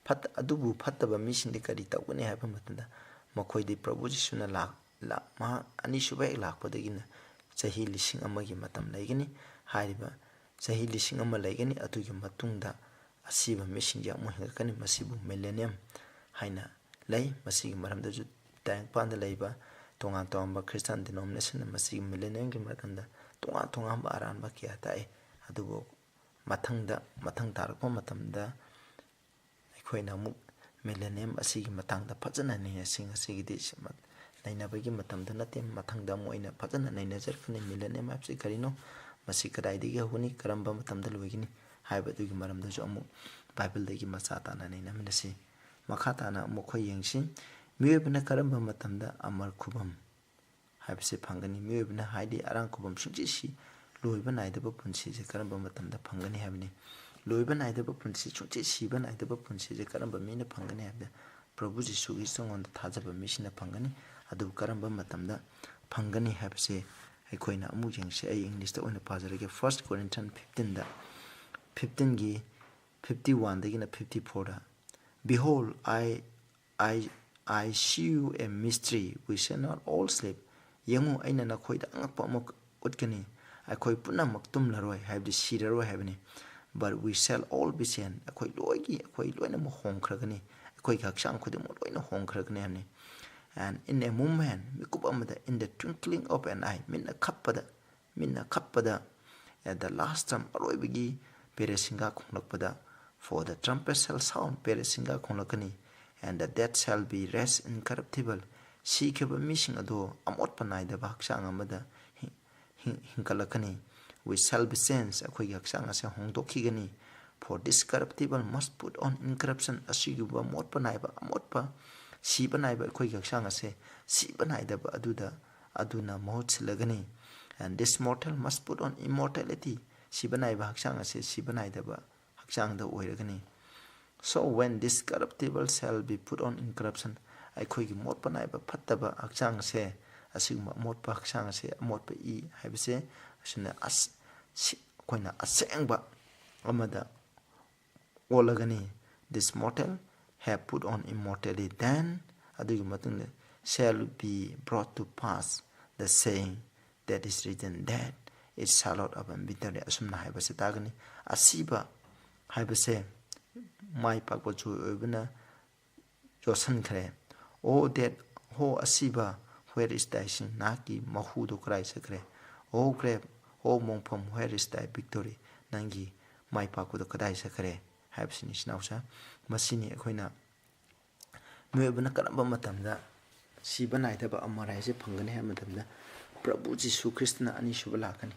ꯐꯠ-, ꯑꯗꯨꯕꯨ ꯐꯠꯇꯕ ꯃꯤꯁꯤꯡꯗꯤ ꯀꯔꯤ ꯇꯧꯒꯅꯤ ꯍꯥꯏꯕ ꯃꯇꯝꯗ, ꯃꯈꯣꯏꯗꯤ ꯄ꯭ꯔꯚꯨ ꯖꯤꯁꯨꯅ ꯂꯥꯛ-, ꯂꯥꯛ-, ꯃꯍꯥꯛ ꯑꯅꯤꯁꯨꯕ ꯍꯦꯛ ꯂꯥꯛꯄꯗꯒꯤꯅ ꯆꯍꯤ ꯂꯤꯁꯤꯡ ꯑꯃꯒꯤ ꯃꯇꯝ ꯂꯩꯒꯅꯤ꯫ ꯍꯥꯏꯔꯤꯕ ꯆꯍꯤ ꯂꯤꯁꯤꯡ ꯑꯃ ꯂꯩꯒꯅꯤ꯫ ꯑꯗꯨꯒꯤ ꯃꯇꯨꯡꯗ ꯑꯁꯤꯕ ꯃꯤꯁꯤꯡꯁꯦ ꯑꯃꯨꯛ ꯍꯦꯟꯒꯠꯀꯅꯤ꯫ ꯃꯁꯤꯕꯨ millennium ꯍꯥꯏꯅ ꯂꯩ꯫ ꯃꯁꯤꯒꯤ ꯃꯔꯝꯗꯁꯨ ꯇꯥꯏꯕꯪꯄꯥꯟꯗ ꯂꯩꯕ ꯇꯣꯉꯥꯟ ꯇꯣꯉꯥꯟꯕ ꯈ꯭ꯔꯤꯁꯇꯥꯟ denominationꯅ ꯃꯁꯤꯒꯤ millenniumꯒꯤ ꯃꯔꯝꯗ ꯇꯣꯉꯥꯟ ꯇꯣꯉꯥꯟꯕ ꯑꯔꯥꯟꯕ ꯀꯌꯥ ꯇꯥꯛꯏ꯫ ꯑꯗꯨꯕꯨ ꯃꯊꯪꯗ, ꯃꯊꯪ ꯇꯥꯔꯛꯄ ꯃꯇꯝꯗ ꯑꯩꯈꯣꯏꯅ ꯑꯃꯨꯛ millennium ꯑꯁꯤꯒꯤ ꯃꯇꯥꯡꯗ ꯐꯖꯅ ꯅꯩꯅꯁꯤ꯫ ꯉꯁꯤꯒꯤꯗꯤ ꯁꯤ ꯃ-, ꯅꯩꯅꯕꯒꯤ ꯃꯇꯝꯗ ꯅꯠꯇꯦ, ꯃꯊꯪꯗ ꯑꯃꯨꯛ ꯑꯩꯅ ꯐꯖꯅ ꯅꯩꯅꯖꯔꯛꯀꯅꯤ꯫ Millennium ꯍꯥꯏꯕꯁꯤ ꯀꯔꯤꯅꯣ? ꯃꯁꯤ ꯀꯗꯥꯏꯗꯒꯤ ꯍꯧꯒꯅꯤ? ꯀꯔꯝꯕ ꯃꯇꯝꯗ ꯂꯣꯏꯒꯅꯤ? ꯍꯥꯏꯕꯗꯨꯒꯤ ꯃꯔꯝꯗꯁꯨ ꯑꯃꯨꯛ ꯕꯥꯏꯕꯜꯗꯒꯤ ꯃꯆꯥ ꯇꯥꯅ ꯅꯩꯅꯃꯤꯟꯅꯁꯤ꯫ ꯃꯈꯥ ꯇꯥꯅ ꯑꯃꯨꯛ ꯑꯩꯈꯣꯏ ꯌꯦꯡꯁꯤ꯫ ꯃꯤꯑꯣꯏꯕꯅ ꯀꯔꯝꯕ ꯃꯇꯝꯗ ꯑꯃꯔ ꯈꯨꯕꯝ ꯍꯥꯏꯕꯁꯤ ꯐꯪꯒꯅꯤ? ꯃꯤꯑꯣꯏꯕꯅ, ꯍꯥꯏꯗꯤ ꯑꯔꯥꯡ ꯈꯨꯕꯝ ꯁꯨꯡꯁꯤ ꯁꯤ-, ꯂꯣꯏꯕ ꯅꯥꯏꯗꯕ ꯄꯨꯟꯁꯤꯁꯦ ꯀꯔꯝꯕ ꯃꯇꯝꯗ ꯐꯪꯒꯅꯤ ꯍꯥꯏꯕꯅꯤ? ꯂꯣꯏꯕ ꯅꯥꯏꯗꯕ ꯄꯨꯟꯁꯤ, ꯁꯨꯡꯁꯤ ꯁꯤꯕ ꯅꯥꯏꯗꯕ ꯄꯨꯟꯁꯤꯁꯦ ꯀꯔꯝꯕ ꯃꯤꯅ ꯐꯪꯒꯅꯤ ꯍꯥꯏꯕꯗ, ꯄ꯭ꯔꯚꯨ ꯖꯤꯁꯨ ꯈ꯭ꯔꯤꯁꯇꯉꯣꯟꯗ ꯊꯥꯖꯕ ꯃꯤꯁꯤꯡꯅ ꯐꯪꯒꯅꯤ꯫ ꯑꯗꯨꯕꯨ ꯀꯔꯝꯕ ꯃꯇꯝꯗ ꯐꯪꯒꯅꯤ ꯍꯥꯏꯕꯁꯦ ꯑꯩꯈꯣꯏꯅ ꯑꯃꯨꯛ ꯌꯦꯡꯁꯤ꯫ ꯑꯩ Englishꯇ ꯑꯣꯏꯅ ꯄꯥꯖꯔꯒꯦ꯫ First Corinthians fifteenꯗ, fifteenꯒꯤ fifty oneꯗꯒꯤꯅ fifty fourꯗ, "Behold, I, I, I shew you a mystery, we shall not all sleep." ꯌꯦꯡꯉꯨ, ꯑꯩꯅ ꯅꯈꯣꯏꯗ ꯑꯉꯛꯄ ꯑꯃ ꯎꯠꯀꯅꯤ꯫ ꯑꯩꯈꯣꯏ ꯄꯨꯝꯅꯃꯛ ꯇꯨꯝꯂꯔꯣꯏ, ꯍꯥꯏꯕꯗꯤ ꯁꯤꯔꯔꯣꯏ ꯍꯥꯏꯕꯅꯤ꯫ "But we shall all be changed." ꯑꯩꯈꯣꯏ ꯂꯣꯏꯒꯤ, ꯑꯩꯈꯣꯏ ꯂꯣꯏꯅꯃꯛ ꯍꯣꯡꯈ꯭ꯔꯒꯅꯤ꯫ ꯑꯩꯈꯣꯏꯒꯤ ꯍꯛꯆꯥꯡ ꯈꯨꯗꯤꯡꯃꯛ ꯂꯣꯏꯅ ꯍꯣꯡꯈ꯭ꯔꯒꯅꯤ ꯍꯥꯏꯕꯅꯤ꯫ "And in a moment," ꯃꯤꯀꯨꯞ ꯑꯃꯗ, "in the twinkling of an eye," ꯃꯤꯠꯅ ꯈꯞꯄꯗ, ꯃꯤꯠꯅ ꯈꯞꯄꯗ, "at the last trump," ꯑꯔꯣꯏꯕꯒꯤ ꯄꯦꯔꯦ ꯁꯤꯡꯒꯥ ꯈꯣꯡꯂꯛꯄꯗ, "for the trumpet shall sound," ꯄꯦꯔꯦ ꯁꯤꯡꯒꯥ ꯈꯣꯡꯂꯛꯀꯅꯤ, "and the dead shall be raised incorruptible," ꯁꯤꯈꯤꯕ ꯃꯤꯁꯤꯡ ꯑꯗꯣ ꯑꯃꯣꯠꯄ ꯅꯥꯏꯗꯕ ꯍꯛꯆꯥꯡ ꯑꯃꯗ ꯍꯤꯡ- ꯍꯤꯡ- ꯍꯤꯡꯒꯠꯂꯛꯀꯅꯤ꯫ We shall be changed, ꯑꯩꯈꯣꯏꯒꯤ ꯍꯛꯆꯥꯡ ꯑꯁꯦ ꯍꯣꯡꯗꯣꯛꯈꯤꯒꯅꯤ꯫ For this corruptible must put on incorruption, ꯑꯁꯤꯒꯨꯝꯕ ꯃꯣꯠꯄ ꯅꯥꯏꯕ, ꯑꯃꯣꯠꯄ, ꯁꯤꯕ ꯅꯥꯏꯕ ꯑꯩꯈꯣꯏꯒꯤ ꯍꯛꯆꯥꯡ ꯑꯁꯦ ꯁꯤꯕ ꯅꯥꯏꯗꯕ ꯑꯗꯨꯗ, ꯑꯗꯨꯅ ꯃꯍꯨꯠ ꯁꯤꯜꯂꯒꯅꯤ꯫ And this mortal must put on immortality, ꯁꯤꯕ ꯅꯥꯏꯕ ꯍꯛꯆꯥꯡ ꯑꯁꯦ ꯁꯤꯕ ꯅꯥꯏꯗꯕ ꯍꯛꯆꯥꯡꯗ ꯑꯣꯏꯔꯒꯅꯤ꯫ So when this corruptible shall be put on incorruption, ꯑꯩꯈꯣꯏꯒꯤ ꯃꯣꯠꯄ ꯅꯥꯏꯕ ꯐꯠꯇꯕ ꯍꯛꯆꯥꯡ ꯑꯁꯦ, ꯑꯁꯤꯒꯨꯝꯕ ꯑꯃꯣꯠꯄ ꯍꯛꯆꯥꯡ ꯑꯁꯦ, ꯑꯃꯣꯠꯄ ꯏ ꯍꯥꯏꯕꯁꯦ, ꯑꯁꯤꯅ ꯑꯁ- ꯁꯤ- ꯑꯩꯈꯣꯏꯅ ꯑꯁꯦꯡꯕ ꯑꯃꯗ ꯑꯣꯜꯂꯒꯅꯤ꯫ This mortal have put on immortality, then, ꯑꯗꯨꯒꯤ ꯃꯇꯨꯡꯗ, shall be brought to pass the saying that is written, that it shall not happen bitterly, ꯑꯁꯨꯝꯅ ꯍꯥꯏꯕꯁꯦ ꯇꯥꯒꯅꯤ꯫ ꯑꯁꯤꯕ ꯍꯥꯏꯕꯁꯦ ꯃꯥꯏ ꯄꯥꯛꯄ ꯖꯣꯏ ꯑꯣꯏꯕꯅ ꯌꯣꯠꯁꯤꯟꯈ꯭ꯔꯦ꯫ Oh that, ꯍꯣ ꯑꯁꯤꯕ, where is thy sting, ꯅꯍꯥꯛꯀꯤ ꯃꯍꯨꯗꯣ ꯀꯗꯥꯏ ꯆꯠꯈ꯭ꯔꯦ? Oh grave, ꯍꯣ ꯃꯣꯡꯐꯝ, where is thy victory, ꯅꯪꯒꯤ ꯃꯥꯏ ꯄꯥꯛꯄꯗꯣ ꯀꯗꯥꯏ ꯆꯠꯈ꯭ꯔꯦ? ꯍꯥꯏꯕꯁꯤꯅꯤ, ꯏꯆꯤꯟ ꯏꯅꯥꯎꯁꯦ꯫ ꯃꯁꯤꯅꯤ ꯑꯩꯈꯣꯏꯅ ꯃꯤꯑꯣꯏꯕꯅ ꯀꯔꯝꯕ ꯃꯇꯝꯗ ꯁꯤꯕ ꯅꯥꯏꯗꯕ ꯑꯃꯔ ꯍꯥꯏꯁꯦ ꯐꯪꯒꯅꯤ ꯍꯥꯏꯕ ꯃꯇꯝꯗ, ꯄ꯭ꯔꯚꯨ ꯖꯤꯁꯨ ꯈ꯭ꯔꯤꯁꯇꯅ ꯑꯅꯤꯁꯨꯕ ꯂꯥꯛꯀꯅꯤ꯫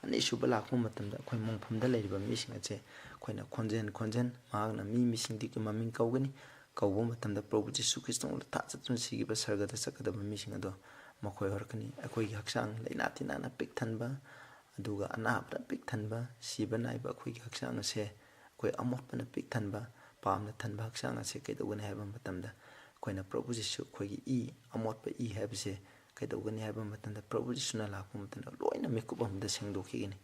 ꯑꯅꯤꯁꯨꯕ ꯂꯥꯛꯄ ꯃꯇꯝꯗ ꯑꯩꯈꯣꯏ ꯃꯣꯡꯐꯝꯗ ꯂꯩꯔꯤꯕ ꯃꯤꯁꯤꯡ ꯑꯁꯦ ꯑꯩꯈꯣꯏꯅ ꯈꯣꯟꯖꯦꯜ, ꯈꯣꯟꯖꯦꯜ, ꯃꯍꯥꯛꯅ ꯃꯤ ꯃꯤꯁꯤꯡꯗꯒꯤ ꯃꯃꯤꯡ ꯀꯧꯒꯅꯤ꯫ ꯀꯧꯕ ꯃꯇꯝꯗ ꯄ꯭ꯔꯚꯨ ꯖꯤꯁꯨ ꯈ꯭ꯔꯤꯁꯇ ꯃꯉꯣꯟꯗ ꯊꯥꯖꯗꯨꯅ ꯁꯤꯈꯤꯕ ꯁꯔꯒꯗ ꯆꯠꯀꯗꯕ ꯃꯤꯁꯤꯡ ꯑꯗꯣ ꯃꯈꯣꯏ ꯍꯧꯔꯛꯀꯅꯤ꯫ ꯑꯩꯈꯣꯏꯒꯤ ꯍꯛꯆꯥꯡ ꯂꯥꯏꯅꯥ ꯇꯤꯟꯅꯥꯅ ꯄꯤꯛ ꯊꯟꯕ, ꯑꯗꯨꯒ ꯑꯅꯥꯕꯅ ꯄꯤꯛ ꯊꯟꯕ, ꯁꯤꯕ ꯅꯥꯏꯕ ꯑꯩꯈꯣꯏꯒꯤ ꯍꯛꯆꯥꯡ ꯑꯁꯦ ꯑꯩꯈꯣꯏ ꯑꯃꯣꯠꯄꯅ ꯄꯤꯛ ꯊꯟꯕ, ꯄꯥꯞꯅ ꯊꯟꯕ ꯍꯛꯆꯥꯡ ꯑꯁꯦ ꯀꯩꯗꯧꯒꯅꯤ ꯍꯥꯏꯕ ꯃꯇꯝꯗ, ꯑꯩꯈꯣꯏꯅ ꯄ꯭ꯔꯚꯨ ꯖꯤꯁꯨ, ꯑꯩꯈꯣꯏꯒꯤ ꯏ, ꯑꯃꯣꯠꯄ ꯏ ꯍꯥꯏꯕꯁꯦ ꯀꯩꯗꯧꯒꯅꯤ ꯍꯥꯏꯕ ꯃꯇꯝꯗ, ꯄ꯭ꯔꯚꯨ ꯖꯤꯁꯨꯅ ꯂꯥꯛꯄ ꯃꯇꯝꯗ ꯂꯣꯏꯅ ꯃꯤꯀꯨꯞ ꯑꯃꯗ ꯁꯦꯡꯗꯣꯛꯈꯤꯒꯅꯤ꯫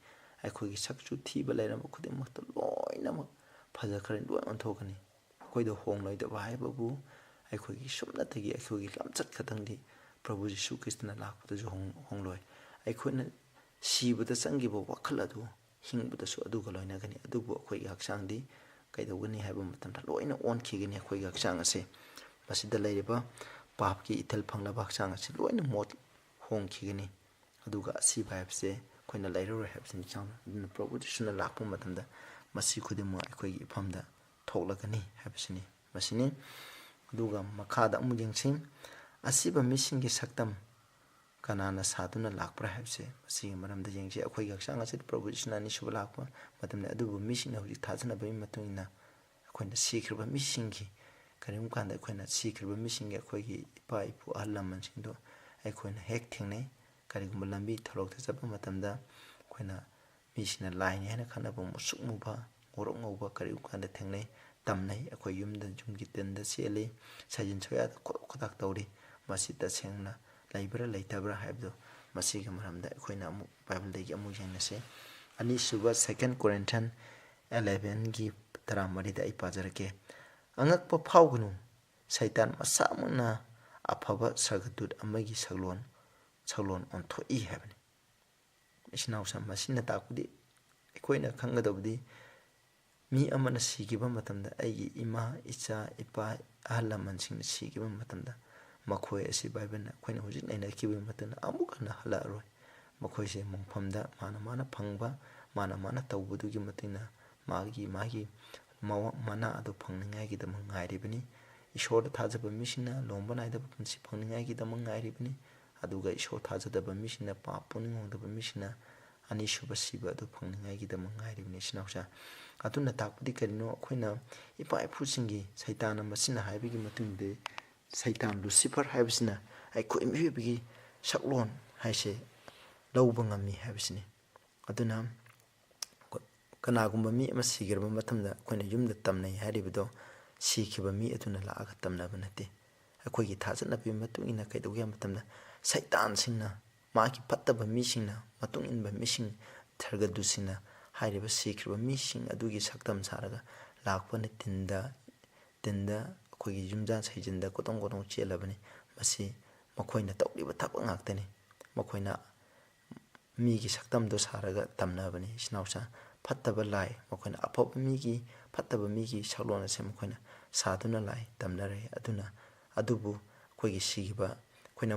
ꯑꯩꯈꯣꯏꯒꯤ ꯁꯛꯆꯨ ꯊꯤꯕ ꯂꯩꯔꯝꯕ ꯈꯨꯗꯤꯡꯃꯛꯇ ꯂꯣꯏꯅꯃꯛ ꯐꯖꯈ꯭ꯔꯅꯤ, ꯂꯣꯏ ꯑꯣꯟꯊꯣꯛꯀꯅꯤ꯫ ꯑꯩꯈꯣꯏꯗ ꯍꯣꯡꯂꯣꯏꯗꯕ ꯍꯥꯏꯕꯕꯨ ꯑꯩꯈꯣꯏꯒꯤ ꯁꯨꯞꯅꯇꯒꯤ ꯑꯩꯈꯣꯏꯒꯤ ꯂꯝꯆꯠ ꯈꯛꯇꯪꯗꯤ ꯄ꯭ꯔꯚꯨ ꯖꯤꯁꯨ ꯈ꯭ꯔꯤꯁꯇꯅ ꯂꯥꯛꯄꯗꯁꯨ ꯍꯣꯡ-, ꯍꯣꯡꯂꯣꯏ꯫ ꯑꯩꯈꯣꯏꯅ ꯁꯤꯕꯗ ꯆꯪꯈꯤꯕ ꯋꯥꯈꯜ ꯑꯗꯨ ꯍꯤꯡꯕꯗꯁꯨ ꯑꯗꯨꯒ ꯂꯣꯏꯅꯒꯅꯤ, ꯑꯗꯨꯕꯨ ꯑꯩꯈꯣꯏꯒꯤ ꯍꯛꯆꯥꯡꯗꯤ ꯀꯩꯗꯧꯒꯅꯤ ꯍꯥꯏꯕ ꯃꯇꯝꯗ ꯂꯣꯏꯅ ꯑꯣꯟꯈꯤꯒꯅꯤ꯫ ꯑꯩꯈꯣꯏꯒꯤ ꯍꯛꯆꯥꯡ ꯑꯁꯦ, ꯃꯁꯤꯗ ꯂꯩꯔꯤꯕ ꯄꯥꯞꯀꯤ ꯏꯊꯤꯜ ꯐꯪꯂꯕ ꯍꯛꯆꯥꯡ ꯑꯁꯤ ꯂꯣꯏꯅ ꯃꯣꯠ ꯍꯣꯡꯈꯤꯒꯅꯤ, ꯑꯗꯨꯒ ꯑꯁꯤꯕ ꯍꯥꯏꯕꯁꯦ ꯑꯩꯈꯣꯏꯅ ꯂꯩꯔꯔꯣꯏ ꯍꯥꯏꯕꯁꯤꯅꯤ ꯆꯥꯎꯅ꯫ ꯑꯗꯨꯅ ꯄ꯭ꯔꯚꯨ ꯖꯤꯁꯨꯅ ꯂꯥꯛꯄ ꯃꯇꯝꯗ ꯃꯁꯤ ꯈꯨꯗꯤꯡꯃꯛ ꯑꯩꯈꯣꯏꯒꯤ ꯏꯐꯝꯗ ꯊꯣꯛꯂꯒꯅꯤ ꯍꯥꯏꯕꯁꯤꯅꯤ꯫ ꯃꯁꯤꯅꯤ꯫ ꯑꯗꯨꯒ ꯃꯈꯥꯗ ꯑꯃꯨꯛ ꯌꯦꯡꯁꯤ꯫ ꯑꯁꯤꯕ ꯃꯤꯁꯤꯡꯒꯤ ꯁꯛꯇꯝ ꯀꯅꯥꯅ ꯁꯥꯗꯨꯅ ꯂꯥꯛꯄ꯭ꯔꯥ ꯍꯥꯏꯕꯁꯦ, ꯃꯁꯤꯒꯤ ꯃꯔꯝꯗ ꯌꯦꯡꯁꯤ꯫ ꯑꯩꯈꯣꯏꯒꯤ ꯍꯛꯆꯥꯡ ꯑꯁꯤꯗ ꯄ꯭ꯔꯚꯨ ꯌꯤꯁꯨꯅ ꯑꯅꯤꯁꯨꯕ ꯂꯥꯛꯄ ꯃꯇꯝꯗ, ꯑꯗꯨꯕꯨ ꯃꯤꯁꯤꯡꯅ ꯍꯧꯖꯤꯛ ꯊꯥꯖꯅꯕꯒꯤ ꯃꯇꯨꯡ ꯏꯟꯅ ꯑꯩꯈꯣꯏꯅ ꯁꯤꯈ꯭ꯔꯕ ꯃꯤꯁꯤꯡꯒꯤ, ꯀꯔꯤꯒꯨꯝꯕ ꯀꯥꯟꯗ ꯑꯩꯈꯣꯏꯅ ꯁꯤꯈ꯭ꯔꯕ ꯃꯤꯁꯤꯡꯒꯤ, ꯑꯩꯈꯣꯏꯒꯤ ꯏꯄꯥ ꯏꯄꯨ ꯑꯍꯜ ꯂꯃꯟꯁꯤꯡꯗꯣ ꯑꯩꯈꯣꯏꯅ ꯍꯦꯛ ꯊꯦꯡꯅꯩ꯫ ꯀꯔꯤꯒꯨꯝꯕ ꯂꯝꯕꯤ ꯊꯣꯔꯛꯇ ꯆꯠꯄ ꯃꯇꯝꯗ ꯑꯩꯈꯣꯏꯅ ꯃꯤꯁꯤꯡꯅ ꯂꯥꯏꯅꯤ ꯍꯥꯏꯅ ꯈꯟꯅꯕ ꯃꯨꯁꯨꯛ ꯃꯨꯕ, ꯉꯧꯔꯣꯛ ꯉꯧꯕ ꯀꯔꯤꯒꯨꯝꯕ ꯀꯥꯟꯗ ꯊꯦꯡꯅꯩ, ꯇꯝꯅꯩ꯫ ꯑꯩꯈꯣꯏ ꯌꯨꯝꯗ, ꯌꯨꯝꯒꯤ ꯇꯤꯟꯗ ꯆꯦꯜꯂꯤ, ꯁꯥꯖꯤꯟ ꯁꯣꯌꯥꯗ ꯈꯣꯗꯣꯛ ꯈꯣꯗꯥꯛ ꯇꯧꯔꯤ꯫ ꯃꯁꯤ ꯇꯁꯦꯡꯅ ꯂꯩꯕ꯭ꯔꯥ ꯂꯩꯇꯕ꯭ꯔꯥ ꯍꯥꯏꯕꯗꯨ, ꯃꯁꯤꯒꯤ ꯃꯔꯝꯗ ꯑꯩꯈꯣꯏꯅ ꯑꯃꯨꯛ ꯕꯥꯏꯕꯜꯗꯒꯤ ꯑꯃꯨꯛ ꯌꯦꯡꯅꯁꯤ꯫ ꯑꯅꯤꯁꯨꯕ, Second Corinthians elevenꯒꯤ ꯇꯔꯥꯃꯔꯤꯗ ꯑꯩ ꯄꯥꯖꯔꯛꯀꯦ꯫ "ꯑꯉꯛꯄ ꯐꯥꯎꯒꯅꯨ, ꯁꯩꯇꯥꯟ ꯃꯁꯥꯃꯛꯅ ꯑꯐꯕ ꯁꯔꯒꯗꯨꯠ ꯑꯃꯒꯤ ꯁꯛꯂꯣꯟ, ꯁꯛꯂꯣꯟ ꯑꯣꯟꯊꯣꯛꯏ" ꯍꯥꯏꯕꯅꯤ꯫ ꯏꯆꯤꯟ ꯏꯅꯥꯎꯁꯤꯡ, ꯃꯁꯤꯅ ꯇꯥꯛꯄꯗꯤ, ꯑꯩꯈꯣꯏꯅ ꯈꯪꯒꯗꯕꯗꯤ, ꯃꯤ ꯑꯃꯅ ꯁꯤꯈꯤꯕ ꯃꯇꯝꯗ, ꯑꯩꯒꯤ ꯏꯃꯥ, ꯏꯆꯥ, ꯏꯄꯥ, ꯑꯍꯜ ꯂꯃꯟꯁꯤꯡꯅ ꯁꯤꯈꯤꯕ ꯃꯇꯝꯗ, ꯃꯈꯣꯏ ꯑꯁꯤ ꯕꯥꯏꯕꯜꯅ ꯑꯩꯈꯣꯏꯅ ꯍꯧꯖꯤꯛ ꯅꯩꯅꯈꯤꯕꯒꯤ ꯃꯇꯨꯡ ꯏꯟꯅ ꯑꯃꯨꯛ ꯍꯟꯅ ꯍꯜꯂꯛꯑꯔꯣꯏ꯫ ꯃꯈꯣꯏꯁꯦ ꯃꯣꯡꯐꯝꯗ ꯃꯥꯅ ꯃꯥꯅ ꯐꯪꯕ, ꯃꯥꯅ ꯃꯥꯅ ꯇꯧꯕꯗꯨꯒꯤ ꯃꯇꯨꯡ ꯏꯟꯅ ꯃꯥꯒꯤ, ꯃꯥꯒꯤ ꯃꯑꯣꯡ ꯃꯅꯥ ꯑꯗꯨ ꯐꯪꯅꯤꯡꯉꯥꯏꯒꯤꯗꯃꯛ ꯉꯥꯏꯔꯤꯕꯅꯤ꯫ ꯏꯁꯣꯔꯗ ꯊꯥꯖꯕ ꯃꯤꯁꯤꯡꯅ ꯂꯣꯝꯕ ꯅꯥꯏꯗꯕ ꯄꯨꯟꯁꯤ ꯐꯪꯅꯤꯡꯉꯥꯏꯒꯤꯗꯃꯛ ꯉꯥꯏꯔꯤꯕꯅꯤ꯫ ꯑꯗꯨꯒ ꯏꯁꯣꯔ ꯊꯥꯖꯗꯕ ꯃꯤꯁꯤꯡꯅ, ꯄꯥꯞ ꯄꯨꯛꯅꯤꯡ ꯍꯣꯡꯗꯕ ꯃꯤꯁꯤꯡꯅ ꯑꯅꯤꯁꯨꯕ ꯁꯤꯕ ꯑꯗꯨ ꯐꯪꯅꯤꯡꯉꯥꯏꯒꯤꯗꯃꯛ ꯉꯥꯏꯔꯤꯕꯅꯤ, ꯏꯆꯤꯟ ꯏꯅꯥꯎꯁꯤꯡ꯫ ꯑꯗꯨꯅ ꯇꯥꯛꯄꯗꯤ ꯀꯔꯤꯅꯣ? ꯑꯩꯈꯣꯏꯅ ꯏꯄꯥ ꯏꯄꯨꯁꯤꯡꯒꯤ, ꯁꯩꯇꯥꯟꯅ ꯃꯁꯤꯅ ꯍꯥꯏꯕꯒꯤ ꯃꯇꯨꯡ ꯏꯟꯅꯗꯤ, ꯁꯩꯇꯥꯟ ꯂꯨꯁꯤꯐꯔ ꯍꯥꯏꯕꯁꯤꯅ ꯑꯩꯈꯣꯏ ꯃꯤꯑꯣꯏꯕꯒꯤ ꯁꯛꯂꯣꯟ ꯍꯥꯏꯁꯦ ꯂꯧꯕ ꯉꯝꯃꯤ ꯍꯥꯏꯕꯁꯤꯅꯤ꯫ ꯑꯗꯨꯅ ꯀꯅꯥꯒꯨꯝꯕ ꯃꯤ ꯑꯃ ꯁꯤꯈ꯭ꯔꯕ ꯃꯇꯝꯗ ꯑꯩꯈꯣꯏꯅ ꯌꯨꯝꯗ ꯇꯝꯅꯩ ꯍꯥꯏꯔꯤꯕꯗꯣ, ꯁꯤꯈꯤꯕ ꯃꯤ ꯑꯗꯨꯅ ꯂꯥꯛꯑꯒ ꯇꯝꯅꯕ ꯅꯠꯇꯦ꯫ ꯑꯩꯈꯣꯏꯒꯤ ꯊꯥꯖꯅꯕꯒꯤ ꯃꯇꯨꯡ ꯏꯟꯅ ꯀꯩꯗꯧꯒꯦ ꯍꯥꯏꯕ ꯃꯇꯝꯗ, ꯁꯩꯇꯥꯟꯁꯤꯡꯅ, ꯃꯥꯒꯤ ꯐꯠꯇꯕ ꯃꯤꯁꯤꯡꯅ, ꯃꯇꯨꯡ ꯏꯟꯕ ꯃꯤꯁꯤꯡ, ꯊꯔꯒꯗꯨꯁꯤꯡꯅ ꯍꯥꯏꯔꯤꯕ ꯁꯤꯈ꯭ꯔꯕ ꯃꯤꯁꯤꯡ ꯑꯗꯨꯒꯤ ꯁꯛꯇꯝ ꯁꯥꯔꯒ ꯂꯥꯛꯄꯅ ꯇꯤꯟꯗ, ꯇꯤꯟꯗ ꯑꯩꯈꯣꯏꯒꯤ ꯌꯨꯝꯖꯥ ꯁꯩꯖꯤꯟꯗ ꯀꯣꯇꯣꯡ ꯀꯣꯇꯣꯡ ꯆꯦꯜꯂꯕꯅꯤ꯫ ꯃꯁꯤ ꯃꯈꯣꯏꯅ ꯇꯧꯔꯤꯕ ꯊꯕꯛ ꯉꯥꯛꯇꯅꯤ꯫ ꯃꯈꯣꯏꯅ ꯃꯤꯒꯤ ꯁꯛꯇꯝꯗꯣ ꯁꯥꯔꯒ ꯇꯝꯅꯕꯅꯤ, ꯏꯆꯤꯟ ꯏꯅꯥꯎꯁꯤꯡ꯫ ꯐꯠꯇꯕ ꯂꯥꯏ, ꯃꯈꯣꯏꯅ ꯑꯐꯕ ꯃꯤꯒꯤ, ꯐꯠꯇꯕ ꯃꯤꯒꯤ ꯁꯛꯂꯣꯟ ꯑꯁꯦ ꯃꯈꯣꯏꯅ ꯁꯥꯗꯨꯅ ꯂꯥꯏ ꯇꯝꯅꯔꯦ꯫ ꯑꯗꯨꯅ, ꯑꯗꯨꯕꯨ ꯑꯩꯈꯣꯏꯒꯤ ꯁꯤꯈꯤꯕ, ꯑꯩꯈꯣꯏꯅ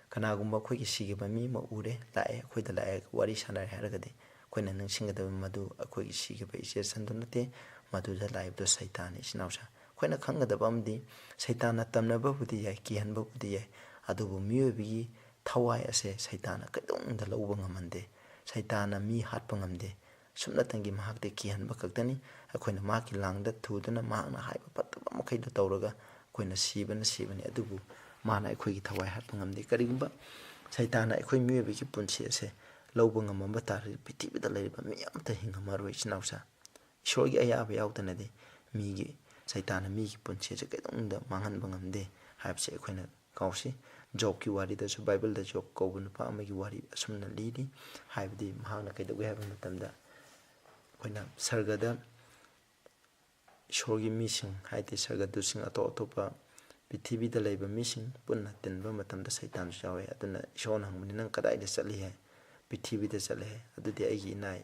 ꯀꯅꯥꯒꯨꯝꯕ ꯑꯩꯈꯣꯏꯒꯤ ꯁꯤꯈꯤꯕ ꯃꯤ ꯑꯃ ꯎꯔꯦ, ꯂꯥꯛꯑꯦ, ꯑꯩꯈꯣꯏꯗ ꯂꯥꯛꯑꯦ, ꯋꯥꯔꯤ ꯁꯥꯟꯅꯔꯦ ꯍꯥꯏꯔꯒꯗꯤ, ꯑꯩꯈꯣꯏꯅ ꯅꯤꯡꯁꯤꯡꯒꯗꯕ ꯃꯗꯨ ꯑꯩꯈꯣꯏꯒꯤ ꯁꯤꯈꯤꯕ ꯏꯆꯦ ꯁꯟꯗꯨ ꯅꯠꯇꯦ, ꯃꯗꯨꯗ ꯂꯥꯛꯏꯕꯗꯨ ꯁꯩꯇꯥꯟꯅꯤ, ꯏꯆꯤꯟ ꯏꯅꯥꯎꯁꯤꯡ꯫ ꯑꯩꯈꯣꯏꯅ ꯈꯪꯒꯗꯕ ꯑꯃꯗꯤ, ꯁꯩꯇꯥꯟꯅ ꯇꯝꯅꯕꯕꯨꯗꯤ ꯌꯥꯏ, ꯀꯤꯍꯟꯕꯕꯨꯗꯤ ꯌꯥꯏ, ꯑꯗꯨꯕꯨ ꯃꯤꯑꯣꯏꯕꯒꯤ ꯊꯋꯥꯏ ꯑꯁꯦ ꯁꯩꯇꯥꯟꯅ ꯀꯩꯗꯧꯅꯨꯡꯗ ꯂꯧꯕ ꯉꯝꯍꯟꯗꯦ꯫ ꯁꯩꯇꯥꯟꯅ ꯃꯤ ꯍꯥꯠꯄ ꯉꯝꯗꯦ꯫ ꯁꯨꯞꯅꯇꯪꯒꯤ ꯃꯍꯥꯛꯇꯤ ꯀꯤꯍꯟꯕ ꯈꯛꯇꯅꯤ꯫ ꯑꯩꯈꯣꯏꯅ ꯃꯍꯥꯛꯀꯤ ꯂꯥꯡꯗ ꯊꯨꯗꯨꯅ ꯃꯍꯥꯛꯅ ꯍꯥꯏꯕ ꯐꯠꯇꯕ ꯃꯈꯩꯗꯣ ꯇꯧꯔꯒ ꯑꯩꯈꯣꯏꯅ ꯁꯤꯕꯅ ꯁꯤꯕꯅꯤ, ꯑꯗꯨꯕꯨ ꯃꯥꯅ ꯑꯩꯈꯣꯏꯒꯤ ꯊꯋꯥꯏ ꯍꯥꯠꯄ ꯉꯝꯗꯦ꯫ ꯀꯔꯤꯒꯨꯝꯕ ꯁꯩꯇꯥꯟꯅ ꯑꯩꯈꯣꯏ ꯃꯤꯑꯣꯏꯕꯒꯤ ꯄꯨꯟꯁꯤ ꯑꯁꯦ ꯂꯧꯕ ꯉꯝꯃꯝꯕ ꯇꯥꯔꯗꯤ, ꯄ꯭ꯔꯤꯊꯤꯕꯤꯗ ꯂꯩꯔꯤꯕ ꯃꯤ ꯑꯃꯠꯇ ꯍꯤꯡꯉꯝꯃꯔꯣꯏ, ꯏꯆꯤꯟ ꯏꯅꯥꯎꯁꯥ꯫ ꯏꯁꯣꯔꯒꯤ ꯑꯌꯥꯕ ꯌꯥꯎꯗꯅꯗꯤ ꯃꯤꯒꯤ, ꯁꯩꯇꯥꯟꯅ ꯃꯤꯒꯤ ꯄꯨꯟꯁꯤ ꯑꯁꯦ ꯀꯩꯗꯧꯅꯨꯡꯗ ꯃꯥꯡꯍꯟꯕ ꯉꯝꯗꯦ ꯍꯥꯏꯕꯁꯦ ꯑꯩꯈꯣꯏꯅ ꯀꯥꯎꯁꯤ꯫ ꯖꯣꯕꯀꯤ ꯋꯥꯔꯤꯗꯁꯨ, ꯕꯥꯏꯕꯜꯗ ꯖꯣꯕ ꯀꯧꯕ ꯅꯨꯄꯥ ꯑꯃꯒꯤ ꯋꯥꯔꯤ ꯑꯁꯨꯝꯅ ꯂꯤꯔꯤ꯫ ꯍꯥꯏꯕꯗꯤ ꯃꯍꯥꯛꯅ ꯀꯩꯗꯧꯒꯦ ꯍꯥꯏꯕ ꯃꯇꯝꯗ, ꯑꯩꯈꯣꯏꯅ ꯁꯔꯒꯗ ꯏꯁꯣꯔꯒꯤ ꯃꯤꯁꯤꯡ, ꯍꯥꯏꯗꯤ ꯁꯔꯒꯗꯨꯁꯤꯡ, ꯑꯇꯣꯞ ꯑꯇꯣꯞꯄ ꯄ꯭ꯔꯤꯊꯤꯕꯤꯗ ꯂꯩꯕ ꯃꯤꯁꯤꯡ ꯄꯨꯟꯅ ꯇꯤꯟꯕ ꯃꯇꯝꯗ ꯁꯩꯇꯥꯟꯁꯨ ꯌꯥꯎꯋꯦ꯫ ꯑꯗꯨꯅ ꯏꯁꯣꯔꯅ ꯍꯪꯕꯅꯤ, "ꯅꯪ ꯀꯗꯥꯏꯗ ꯆꯠꯂꯤ?" ꯍꯥꯏ꯫ "ꯄ꯭ꯔꯤꯊꯤꯕꯤꯗ ꯆꯠꯂꯦ ꯍꯥꯏ꯫" "ꯑꯗꯨꯗꯤ ꯑꯩꯒꯤ ꯏꯅꯥꯏ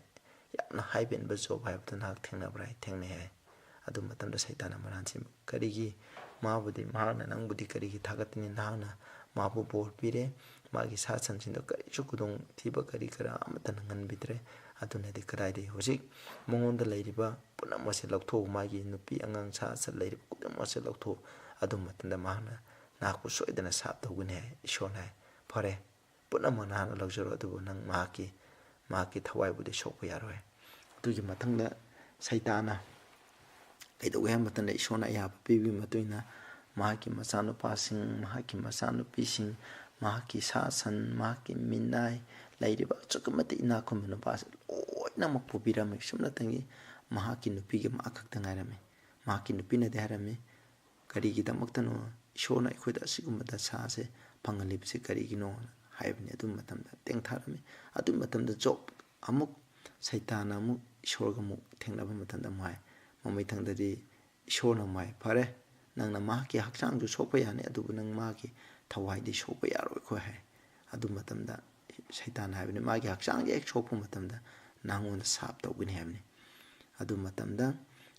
ꯌꯥꯝꯅ ꯍꯥꯏꯕ ꯏꯟꯕ ꯖꯣꯕ ꯍꯥꯏꯕꯗꯨ ꯅꯍꯥꯛ ꯊꯦꯡꯅꯕ꯭ꯔꯥ?" ꯍꯥꯏ꯫ "ꯊꯦꯡꯅꯩ" ꯍꯥꯏ꯫ ꯑꯗꯨ ꯃꯇꯝꯗ ꯁꯩꯇꯥꯟꯅ ꯃꯔꯥꯟ ꯁꯤꯟꯕ, "ꯀꯔꯤꯒꯤ? ꯃꯥꯕꯨꯗꯤ, ꯃꯍꯥꯛꯅ ꯅꯪꯕꯨꯗꯤ ꯀꯔꯤꯒꯤ ꯊꯥꯒꯠꯀꯅꯤ? ꯅꯍꯥꯛꯅ ꯃꯥꯕꯨ ꯕꯣꯔ ꯄꯤꯔꯦ, ꯃꯥꯒꯤ ꯁꯥ ꯁꯟꯁꯤꯡꯗꯣ ꯀꯔꯤꯁꯨ ꯈꯨꯗꯣꯡꯊꯤꯕ ꯀꯔꯤ ꯀꯔꯥ ꯑꯃꯠꯇ ꯅꯪꯍꯟꯕꯤꯗ꯭ꯔꯦ, ꯑꯗꯨꯅꯗꯤ ꯀꯗꯥꯏꯗꯒꯤ ꯍꯧꯖꯤꯛ ꯃꯉꯣꯟꯗ ꯂꯩꯔꯤꯕ ꯄꯨꯝꯅꯃꯛꯁꯦ ꯂꯧꯊꯣꯛꯎ, ꯃꯥꯒꯤ ꯅꯨꯄꯤ ꯑꯉꯥꯡ ꯁꯥ ꯁꯟ ꯂꯩꯔꯤꯕ ꯈꯨꯗꯤꯡꯃꯛꯁꯦ ꯂꯧꯊꯣꯛꯎ, ꯑꯗꯨ ꯃꯇꯝꯗ ꯃꯍꯥꯛꯅ ꯅꯍꯥꯛꯄꯨ ꯁꯣꯏꯗꯅ ꯁꯥꯞ ꯇꯧꯒꯅꯤ" ꯍꯥꯏ꯫ ꯏꯁꯣꯔꯅ ꯍꯥꯏ, "ꯐꯔꯦ, ꯄꯨꯝꯅꯃꯛ ꯅꯍꯥꯛꯅ ꯂꯧꯖꯔꯣ, ꯑꯗꯨꯕꯨ ꯅꯪ ꯃꯍꯥꯛꯀꯤ, ꯃꯍꯥꯛꯀꯤ ꯊꯋꯥꯏꯕꯨꯗꯤ ꯁꯣꯛꯄ ꯌꯥꯔꯣꯏ"꯫ ꯑꯗꯨꯒꯤ ꯃꯊꯪꯗ ꯁꯩꯇꯥꯟꯅ ꯀꯩꯗꯧꯒꯦ ꯍꯥꯏꯕ ꯃꯇꯝꯗ ꯏꯁꯣꯔꯅ ꯑꯌꯥꯕ ꯄꯤꯕꯒꯤ ꯃꯇꯨꯡ ꯏꯟꯅ ꯃꯍꯥꯛꯀꯤ ꯃꯆꯥꯅꯨꯄꯥꯁꯤꯡ, ꯃꯍꯥꯛꯀꯤ ꯃꯆꯥꯅꯨꯄꯤꯁꯤꯡ, ꯃꯍꯥꯛꯀꯤ ꯁꯥ ꯁꯟ, ꯃꯍꯥꯛꯀꯤ ꯃꯤꯅꯥꯏ, ꯂꯩꯔꯤꯕ ꯑꯁꯨꯛꯀꯤ ꯃꯇꯤꯛ ꯏꯅꯥꯛ ꯈꯨꯟꯕ ꯅꯨꯄꯥꯁꯦ ꯂꯣꯏꯅꯃꯛ ꯄꯨꯕꯤꯔꯝꯃꯤ꯫ ꯁꯨꯞꯅꯇꯪꯒꯤ ꯃꯍꯥꯛꯀꯤ ꯅꯨꯄꯤꯒ ꯃꯥ ꯈꯛꯇ ꯉꯥꯏꯔꯝꯃꯤ꯫ ꯃꯍꯥꯛꯀꯤ ꯅꯨꯄꯤꯅꯗꯤ ꯍꯥꯏꯔꯝꯃꯤ, "ꯀꯔꯤꯒꯤꯗꯃꯛꯇꯅꯣ ꯏꯁꯣꯔꯅ ꯑꯩꯈꯣꯏꯗ ꯑꯁꯤꯒꯨꯝꯕ ꯗꯁꯥꯁꯦ ꯐꯪꯍꯜꯂꯤꯕꯁꯦ ꯀꯔꯤꯒꯤꯅꯣ?" ꯍꯥꯏꯕꯅꯤ꯫ ꯑꯗꯨ ꯃꯇꯝꯗ ꯇꯦꯡꯊꯥꯔꯝꯃꯤ꯫ ꯑꯗꯨ ꯃꯇꯝꯗ ꯖꯣꯕ ꯑꯃꯨꯛ, ꯁꯩꯇꯥꯟꯅ ꯑꯃꯨꯛ ꯏꯁꯣꯔꯒ ꯑꯃꯨꯛ ꯊꯦꯡꯅꯕ ꯃꯇꯝꯗ ꯃꯥꯏ ꯃꯃꯩꯊꯪꯗꯗꯤ ꯏꯁꯣꯔꯅ ꯃꯥꯏ, "ꯐꯔꯦ, ꯅꯪꯅ ꯃꯍꯥꯛꯀꯤ ꯍꯛꯆꯥꯡꯁꯨ ꯁꯣꯛꯄ ꯌꯥꯅꯤ, ꯑꯗꯨꯕꯨ ꯅꯪ ꯃꯥꯒꯤ ꯊꯋꯥꯏꯗꯤ ꯁꯣꯛꯄ ꯌꯥꯔꯣꯏꯀꯣ" ꯍꯥꯏ꯫ ꯑꯗꯨ ꯃꯇꯝꯗ ꯁꯩꯇꯥꯟ ꯍꯥꯏꯕꯅꯤ, "ꯃꯥꯒꯤ ꯍꯛꯆꯥꯡꯁꯦ ꯍꯦꯛ ꯁꯣꯛꯄ ꯃꯇꯝꯗ ꯅꯉꯣꯟꯗ ꯁꯥꯞ ꯇꯧꯒꯅꯤ" ꯍꯥꯏꯕꯅꯤ꯫ ꯑꯗꯨ ꯃꯇꯝꯗ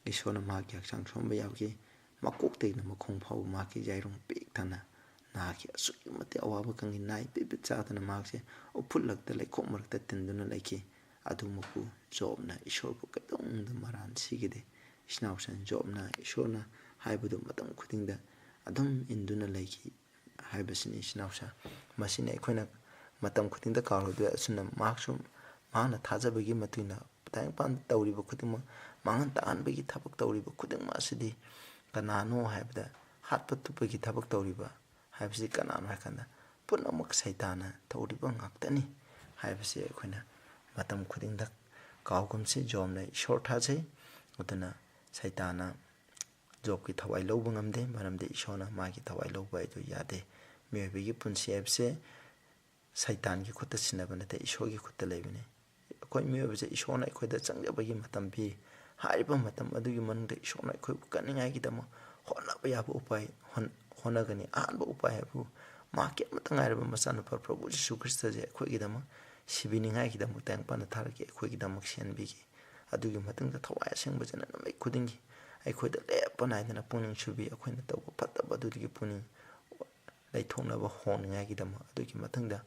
ꯏꯁꯣꯔꯅ ꯃꯍꯥꯛꯀꯤ ꯍꯛꯆꯥꯡ ꯁꯣꯟꯕ ꯌꯥꯎꯈꯤ꯫ ꯃꯀꯣꯛꯇꯒꯤꯅ ꯃꯈꯣꯡ ꯐꯥꯎꯕ ꯃꯍꯥꯛꯀꯤ ꯌꯥꯏꯔꯣꯡ ꯄꯤꯛ ꯊꯟꯅ ꯅꯥꯈꯤ꯫ ꯑꯁꯨꯛꯀꯤ ꯃꯇꯤꯛ ꯑꯋꯥꯕ ꯈꯪꯈꯤ꯫ ꯅꯥꯏ ꯄꯤꯠ ꯄꯤꯠ ꯆꯥꯗꯅ ꯃꯍꯥꯛꯁꯦ ꯎꯐꯨꯜ ꯂꯛꯇ, ꯂꯩꯈꯣꯝ ꯃꯔꯛꯇ ꯇꯤꯟꯗꯨꯅ ꯂꯩꯈꯤ꯫ ꯑꯗꯨꯃꯛꯄꯨ ꯖꯣꯕꯅ ꯏꯁꯣꯔꯕꯨ ꯀꯩꯗꯧꯅꯨꯡꯗ ꯃꯔꯥꯟ ꯁꯤꯈꯤꯗꯦ꯫ ꯏꯆꯤꯟ ꯏꯅꯥꯎꯁꯤꯡ, ꯖꯣꯕꯅ ꯏꯁꯣꯔꯅ ꯍꯥꯏꯕꯗꯨ ꯃꯇꯝ ꯈꯨꯗꯤꯡꯗ ꯑꯗꯨꯝ ꯏꯟꯗꯨꯅ ꯂꯩꯈꯤ ꯍꯥꯏꯕꯁꯤꯅꯤ, ꯏꯆꯤꯟ ꯏꯅꯥꯎꯁꯥ꯫ ꯃꯁꯤꯅ ꯑꯩꯈꯣꯏꯅ ꯃꯇꯝ ꯈꯨꯗꯤꯡꯗ ꯀꯥꯎꯔꯣꯏꯗꯕ꯫ ꯑꯁꯨꯝꯅ ꯃꯍꯥꯛꯁꯨ ꯃꯍꯥꯛꯅ ꯊꯥꯖꯕꯒꯤ ꯃꯇꯨꯡ ꯏꯟꯅ ꯇꯥꯏꯕꯪꯄꯥꯟꯗ ꯇꯧꯔꯤꯕ ꯈꯨꯗꯤꯡꯃꯛ, ꯃꯥꯡꯍꯟ ꯇꯥꯛꯍꯟꯕꯒꯤ ꯊꯕꯛ ꯇꯧꯔꯤꯕ ꯈꯨꯗꯤꯡꯃꯛ ꯑꯁꯤꯗꯤ ꯀꯅꯥꯅꯣ ꯍꯥꯏꯕꯗ, ꯍꯥꯠꯄ ꯇꯨꯞꯄꯒꯤ ꯊꯕꯛ ꯇꯧꯔꯤꯕ ꯍꯥꯏꯕꯁꯤ ꯀꯅꯥꯅꯣ ꯍꯥꯏꯀꯥꯟꯗ, ꯄꯨꯝꯅꯃꯛ ꯁꯩꯇꯥꯟꯅ ꯇꯧꯔꯤꯕ ꯉꯥꯛꯇꯅꯤ ꯍꯥꯏꯕꯁꯤ ꯑꯩꯈꯣꯏꯅ ꯃꯇꯝ ꯈꯨꯗꯤꯡꯗ ꯀꯥꯎꯒꯨꯝꯁꯤ꯫ ꯖꯣꯕꯅ ꯏꯁꯣꯔ ꯊꯥꯖꯩ, ꯑꯗꯨꯅ ꯁꯩꯇꯥꯟꯅ ꯖꯣꯕꯀꯤ ꯊꯋꯥꯏ ꯂꯧꯕ ꯉꯝꯗꯦ, ꯃꯔꯝꯗꯤ ꯏꯁꯣꯔꯅ ꯃꯥꯒꯤ ꯊꯋꯥꯏ ꯂꯧꯕ ꯍꯥꯏꯗꯨ ꯌꯥꯗꯦ꯫ ꯃꯤꯑꯣꯏꯕꯒꯤ ꯄꯨꯟꯁꯤ ꯍꯥꯏꯕꯁꯦ ꯁꯩꯇꯥꯟꯒꯤ ꯈꯨꯠꯇ ꯁꯤꯟꯅꯕ ꯅꯠꯇꯦ, ꯏꯁꯣꯔꯒꯤ ꯈꯨꯠꯇ ꯂꯩꯕꯅꯤ꯫ ꯑꯩꯈꯣꯏ ꯃꯤꯑꯣꯏꯕꯁꯦ ꯏꯁꯣꯔꯅ ꯑꯩꯈꯣꯏꯗ ꯆꯪꯖꯕꯒꯤ ꯃꯇꯝ ꯄꯤ꯫ ꯍꯥꯏꯔꯤꯕ ꯃꯇꯝ ꯑꯗꯨꯒꯤ ꯃꯅꯨꯡꯗ ꯏꯁꯣꯔꯅ ꯑꯩꯈꯣꯏꯕꯨ ꯀꯟꯅꯤꯡꯉꯥꯏꯒꯤꯗꯃꯛ ꯍꯣꯠꯅꯕ ꯌꯥꯕ ꯎꯄꯥꯏ ꯍꯣꯟ-, ꯍꯣꯠꯅꯒꯅꯤ꯫ ꯑꯍꯥꯟꯕ ꯎꯄꯥꯏ ꯍꯥꯏꯕꯨ ꯃꯍꯥꯛꯀꯤ ꯑꯃꯠꯇ ꯉꯥꯏꯔꯕ ꯃꯆꯥꯅꯨꯄꯥ ꯄ꯭ꯔꯚꯨ ꯖꯤꯁꯨ ꯈ꯭ꯔꯤꯁꯇꯁꯦ ꯑꯩꯈꯣꯏꯒꯤꯗꯃꯛ ꯁꯤꯕꯤꯅꯤꯡꯉꯥꯏꯒꯤꯗꯃꯛ ꯇꯥꯏꯕꯪꯄꯥꯟꯗ ꯊꯥꯔꯛꯈꯤ, ꯑꯩꯈꯣꯏꯒꯤꯗꯃꯛ ꯁꯤꯍꯟꯕꯤꯈꯤ꯫ ꯑꯗꯨꯒꯤ ꯃꯇꯨꯡꯗ ꯊꯋꯥꯏ ꯑꯁꯦꯡꯕꯁꯤꯅ ꯅꯨꯃꯤꯠ ꯈꯨꯗꯤꯡꯒꯤ ꯑꯩꯈꯣꯏꯗ ꯂꯦꯞꯄ ꯅꯥꯏꯗꯅ ꯄꯨꯛꯅꯤꯡ ꯁꯨꯕꯤ, ꯑꯩꯈꯣꯏꯅ ꯇꯧꯕ ꯐꯠꯇꯕ ꯑꯗꯨꯗꯒꯤ ꯄꯨꯛꯅꯤꯡ ꯂꯩꯊꯣꯛꯅꯕ ꯍꯣꯡꯅꯤꯡꯉꯥꯏꯒꯤꯗꯃꯛ꯫ ꯑꯗꯨꯒꯤ ꯃꯊꯪꯗ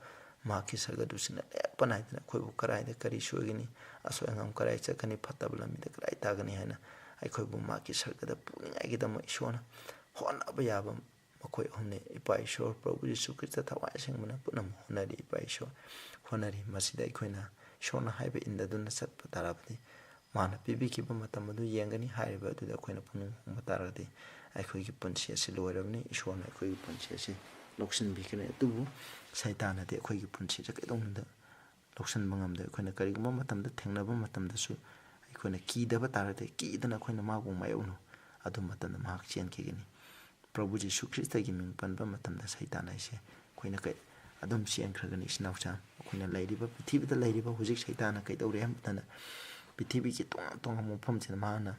ꯃꯍꯥꯛꯀꯤ ꯁꯔꯒꯗꯨꯁꯤꯅ ꯂꯦꯞꯄ ꯅꯥꯏꯗꯅ ꯑꯩꯈꯣꯏꯕꯨ ꯀꯗꯥꯏꯗ ꯀꯔꯤ ꯁꯣꯏꯒꯅꯤ, ꯑꯁꯣꯏ ꯑꯉꯥꯝ ꯀꯗꯥꯏ ꯆꯠꯀꯅꯤ, ꯐꯠꯇꯕ ꯂꯝꯕꯤꯗ ꯀꯗꯥꯏ ꯇꯥꯒꯅꯤ ꯍꯥꯏꯅ ꯑꯩꯈꯣꯏꯕꯨ ꯃꯍꯥꯛꯀꯤ ꯁꯔꯒꯗ ꯄꯨꯅꯤꯡꯉꯥꯏꯒꯤꯗꯃꯛ ꯏꯁꯣꯔꯅ ꯍꯣꯠꯅꯕ ꯌꯥꯕ ꯃꯈꯣꯏ ꯑꯍꯨꯝꯅꯤ꯫ ꯏꯄꯥ ꯏꯁꯣꯔ ꯄ꯭ꯔꯚꯨ ꯖꯤꯁꯨ ꯈ꯭ꯔꯤꯁꯇ ꯊꯋꯥꯏ ꯑꯁꯦꯡꯕꯅ ꯄꯨꯝꯅꯃꯛ ꯍꯣꯠꯅꯔꯤ꯫ ꯏꯄꯥ ꯏꯁꯣꯔ ꯍꯣꯠꯅꯔꯤ꯫ ꯃꯁꯤꯗ ꯑꯩꯈꯣꯏꯅ ꯏꯁꯣꯔꯅ ꯍꯥꯏꯕ ꯏꯟꯗꯗꯨꯅ ꯆꯠꯄ ꯇꯥꯔꯕꯗꯤ ꯃꯥꯅ ꯄꯤꯕꯤꯈꯤꯕ ꯃꯇꯝ ꯑꯗꯨ ꯌꯦꯡꯒꯅꯤ꯫ ꯍꯥꯏꯔꯤꯕ ꯑꯗꯨꯗ ꯑꯩꯈꯣꯏꯅ ꯄꯨꯛꯅꯤꯡ ꯍꯣꯡꯕ ꯇꯥꯔꯒꯗꯤ ꯑꯩꯈꯣꯏꯒꯤ ꯄꯨꯟꯁꯤ ꯑꯁꯤ ꯂꯣꯏꯔꯕꯅꯤ꯫ ꯏꯁꯣꯔꯅ ꯑꯩꯈꯣꯏꯒꯤ ꯄꯨꯟꯁꯤ ꯑꯁꯤ ꯂꯧꯁꯤꯟꯕꯤꯒꯅꯤ꯫ ꯑꯗꯨꯕꯨ ꯁꯩꯇꯥꯟꯅꯗꯤ ꯑꯩꯈꯣꯏꯒꯤ ꯄꯨꯟꯁꯤꯗ ꯀꯩꯗꯧꯅꯨꯡꯗ ꯂꯧꯁꯤꯟꯕ ꯉꯝꯗꯦ꯫ ꯑꯩꯈꯣꯏꯅ ꯀꯔꯤꯒꯨꯝꯕ ꯃꯇꯝꯗ ꯊꯦꯡꯅꯕ ꯃꯇꯝꯗꯁꯨ ꯑꯩꯈꯣꯏꯅ ꯀꯤꯗꯕ ꯇꯥꯔꯒꯗꯤ, ꯀꯤꯗꯅ ꯑꯩꯈꯣꯏꯅ ꯃꯥꯕꯨ ꯃꯥꯌꯣꯛꯅꯧ, ꯑꯗꯨ ꯃꯇꯝꯗ ꯃꯍꯥꯛ ꯆꯦꯟꯈꯤꯒꯅꯤ꯫ ꯄ꯭ꯔꯚꯨ ꯖꯤꯁꯨ ꯈ꯭ꯔꯤꯁꯇꯒꯤ ꯃꯤꯡ ꯄꯟꯕ ꯃꯇꯝꯗ ꯁꯩꯇꯥꯟ ꯍꯥꯏꯁꯦ ꯑꯩꯈꯣꯏꯅ ꯀꯩ-, ꯑꯗꯨꯝ ꯆꯦꯟꯈ꯭ꯔꯒꯅꯤ꯫ ꯏꯆꯤꯟ ꯏꯅꯥꯎꯁꯥ, ꯑꯩꯈꯣꯏꯅ ꯂꯩꯔꯤꯕ, ꯄ꯭ꯔꯤꯊꯤꯕꯤꯗ ꯂꯩꯔꯤꯕ ꯍꯧꯖꯤꯛ ꯁꯩꯇꯥꯟꯅ ꯀꯩꯗꯧꯔꯦ ꯍꯥꯏꯕ ꯃꯇꯝꯗ, ꯄ꯭ꯔꯤꯊꯤꯕꯤꯒꯤ ꯇꯣꯉꯥꯟ ꯇꯣꯉꯥꯟꯕ ꯃꯐꯝꯁꯤꯗ ꯃꯍꯥꯛꯅ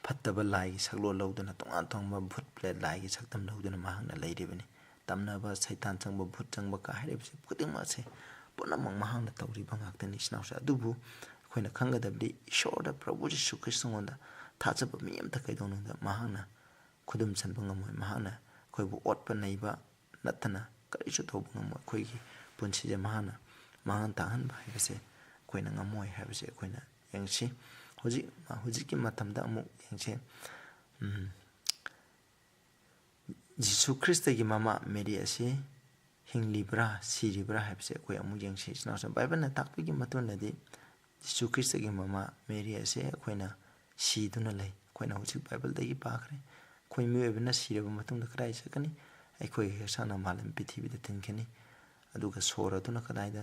ꯐꯠꯇꯕ ꯂꯥꯏꯒꯤ ꯁꯛꯂꯣꯟ ꯂꯧꯗꯨꯅ, ꯇꯣꯉꯥꯟ ꯇꯣꯉꯥꯟꯕ ꯚꯨꯠ ꯄ꯭ꯔꯦꯠ ꯂꯥꯏꯒꯤ ꯁꯛꯇꯝ ꯂꯧꯗꯨꯅ ꯃꯍꯥꯛꯅ ꯂꯩꯔꯤꯕꯅꯤ꯫ ꯇꯝꯅꯕ, ꯁꯩꯇꯥꯟ ꯆꯪꯕ, ꯚꯨꯠ ꯆꯪꯕ ꯀꯥ ꯍꯥꯏꯔꯤꯕꯁꯤ ꯈꯨꯗꯤꯡꯃꯛ ꯑꯁꯤ ꯄꯨꯝꯅꯃꯛ ꯃꯍꯥꯛꯅ ꯇꯧꯔꯤꯕ ꯉꯥꯛꯇꯅꯤ, ꯏꯆꯤꯟ ꯏꯅꯥꯎꯁꯥ꯫ ꯑꯗꯨꯕꯨ ꯑꯩꯈꯣꯏꯅ ꯈꯪꯒꯗꯕꯗꯤ, ꯏꯁꯣꯔꯗ, ꯄ꯭ꯔꯚꯨ ꯖꯤꯁꯨ ꯈ꯭ꯔꯤꯁꯇꯉꯣꯟꯗ ꯊꯥꯖꯕ ꯃꯤ ꯑꯃꯠꯇ ꯀꯩꯗꯧꯅꯨꯡꯗ ꯃꯍꯥꯛꯅ ꯈꯨꯗꯨꯝ ꯆꯟꯕ ꯉꯝꯃꯣꯏ꯫ ꯃꯍꯥꯛꯅ ꯑꯩꯈꯣꯏꯕꯨ ꯑꯣꯠꯄ ꯅꯩꯕ ꯅꯠꯇꯅ ꯀꯔꯤꯁꯨ ꯇꯧꯕ ꯉꯝꯃꯣꯏ꯫ ꯑꯩꯈꯣꯏꯒꯤ ꯄꯨꯟꯁꯤꯁꯦ ꯃꯍꯥꯛꯅ ꯃꯥꯡꯍꯟ ꯇꯥꯛꯍꯟꯕ ꯍꯥꯏꯕꯁꯦ ꯑꯩꯈꯣꯏꯅ ꯉꯝꯃꯣꯏ ꯍꯥꯏꯕꯁꯦ ꯑꯩꯈꯣꯏꯅ ꯌꯦꯡꯁꯤ꯫ ꯍꯧꯖꯤꯛ, ꯍꯧꯖꯤꯛꯀꯤ ꯃꯇꯝꯗ ꯑꯃꯨꯛ ꯌꯦꯡꯁꯤ꯫ ꯎꯝ, ꯖꯤꯁꯨ ꯈ꯭ꯔꯤꯁꯇꯒꯤ ꯃꯃꯥ ꯃꯦꯔꯤ ꯑꯁꯤ ꯍꯤꯡꯂꯤꯕ꯭ꯔꯥ, ꯁꯤꯔꯤꯕ꯭ꯔꯥ ꯍꯥꯏꯕꯁꯦ ꯑꯩꯈꯣꯏ ꯑꯃꯨꯛ ꯌꯦꯡꯁꯤ꯫ ꯏꯆꯤꯟ ꯏꯅꯥꯎꯁꯤꯡ, ꯕꯥꯏꯕꯜꯅ ꯇꯥꯛꯄꯒꯤ ꯃꯇꯨꯡ ꯏꯟꯅꯗꯤ ꯖꯤꯁꯨ ꯈ꯭ꯔꯤꯁꯇꯒꯤ ꯃꯃꯥ ꯃꯦꯔꯤ ꯑꯁꯦ ꯑꯩꯈꯣꯏꯅ ꯁꯤꯗꯨꯅ ꯂꯩ꯫ ꯑꯩꯈꯣꯏꯅ ꯍꯧꯖꯤꯛ ꯕꯥꯏꯕꯜꯗꯒꯤ ꯄꯥꯈ꯭ꯔꯦ꯫ ꯑꯩꯈꯣꯏ ꯃꯤꯑꯣꯏꯕꯅ ꯁꯤꯔꯕ ꯃꯇꯨꯡꯗ ꯀꯗꯥꯏ ꯆꯠꯀꯅꯤ? ꯑꯩꯈꯣꯏꯒ ꯍꯦꯛ ꯁꯥꯟꯅ ꯃꯥꯂꯦꯝ ꯄ꯭ꯔꯤꯊꯤꯕꯤꯗ ꯇꯤꯟꯈꯤꯅꯤ꯫ ꯑꯗꯨꯒ ꯁꯣꯔ ꯑꯗꯨꯅ ꯀꯗꯥꯏꯗ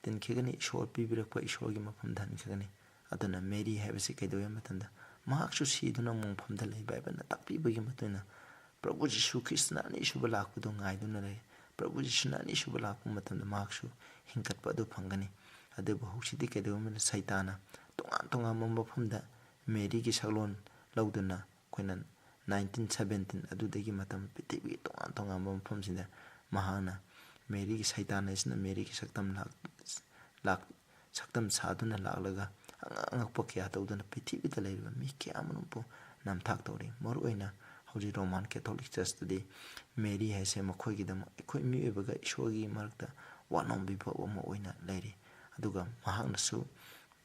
ꯇꯤꯟꯈꯤꯒꯅꯤ? ꯏꯁꯣꯔ ꯄꯤꯕꯤꯔꯛꯄ ꯏꯁꯣꯔꯒꯤ ꯃꯐꯝꯗ ꯍꯟꯈꯤꯒꯅꯤ꯫ ꯑꯗꯨꯅ ꯃꯦꯔꯤ ꯍꯥꯏꯕꯁꯤ ꯀꯩꯗꯧꯋꯦ ꯍꯥꯏꯕ ꯃꯇꯝꯗ ꯃꯍꯥꯛꯁꯨ ꯁꯤꯗꯨꯅ ꯑꯃꯨꯛ ꯃꯐꯝꯗ ꯂꯩ꯫ ꯕꯥꯏꯕꯜꯅ ꯇꯥꯛꯄꯤꯕꯒꯤ ꯃꯇꯨꯡ ꯏꯟꯅ ꯄ꯭ꯔꯚꯨ ꯖꯤꯁꯨ ꯈ꯭ꯔꯤꯁꯇꯅ ꯑꯅꯤꯁꯨꯕ ꯂꯥꯛꯄꯗꯨ ꯉꯥꯏꯗꯨꯅ ꯂꯩ꯫ ꯄ꯭ꯔꯚꯨ ꯖꯤꯁꯨꯅ ꯑꯅꯤꯁꯨꯕ ꯂꯥꯛꯄ ꯃꯇꯝꯗ ꯃꯍꯥꯛꯁꯨ ꯍꯤꯡꯒꯠꯄ ꯑꯗꯨ ꯐꯪꯒꯅꯤ꯫ ꯑꯗꯨꯕꯨ ꯍꯧꯖꯤꯛꯇꯤ ꯀꯩꯗꯧꯕ ꯃꯇꯝꯗ ꯁꯩꯇꯥꯅ ꯇꯣꯉꯥꯟ ꯇꯣꯉꯥꯟꯕ ꯃꯐꯝꯗ ꯃꯦꯔꯤꯒꯤ ꯁꯛꯂꯣꯟ ꯂꯧꯗꯨꯅ ꯑꯩꯈꯣꯏꯅ nineteen seventeen ꯑꯗꯨꯗꯒꯤ ꯃꯇꯝ ꯄ꯭ꯔꯤꯊꯤꯕꯤꯒꯤ ꯇꯣꯉꯥꯟ ꯇꯣꯉꯥꯟꯕ ꯃꯐꯝꯁꯤꯡꯗ ꯃꯍꯥꯛꯅ ꯃꯦꯔꯤꯒꯤ ꯁꯩꯇꯥꯟ ꯍꯥꯏꯁꯤꯅ ꯃꯦꯔꯤꯒꯤ ꯁꯛꯇꯝ ꯂꯥꯛ-, ꯂꯥꯛ-, ꯁꯛꯇꯝ ꯁꯥꯗꯨꯅ ꯂꯥꯛꯂꯒ ꯑꯉꯛ ꯑꯉꯛꯄ ꯀꯌꯥ ꯇꯧꯗꯨꯅ ꯄ꯭ꯔꯤꯊꯤꯕꯤꯗ ꯂꯩꯔꯤꯕ ꯃꯤ ꯀꯌꯥ ꯑꯃꯕꯨ ꯅꯝꯊꯥꯛ ꯇꯧꯔꯤ꯫ ꯃꯔꯨꯑꯣꯏꯅ ꯍꯧꯖꯤꯛ ꯔꯣꯃꯥꯟ ꯀꯦꯊꯣꯂꯤꯛ ꯆꯔꯆꯇꯗꯤ ꯃꯦꯔꯤ ꯍꯥꯏꯁꯦ ꯃꯈꯣꯏꯒꯤꯗꯃꯛ ꯑꯩꯈꯣꯏ ꯃꯤꯑꯣꯏꯕꯒ ꯏꯁꯣꯔꯒꯤ ꯃꯔꯛꯇ ꯋꯥꯅꯣꯝꯕꯤꯕ ꯑꯃ ꯑꯣꯏꯅ ꯂꯩꯔꯤ꯫ ꯑꯗꯨꯒ ꯃꯍꯥꯛꯅꯁꯨ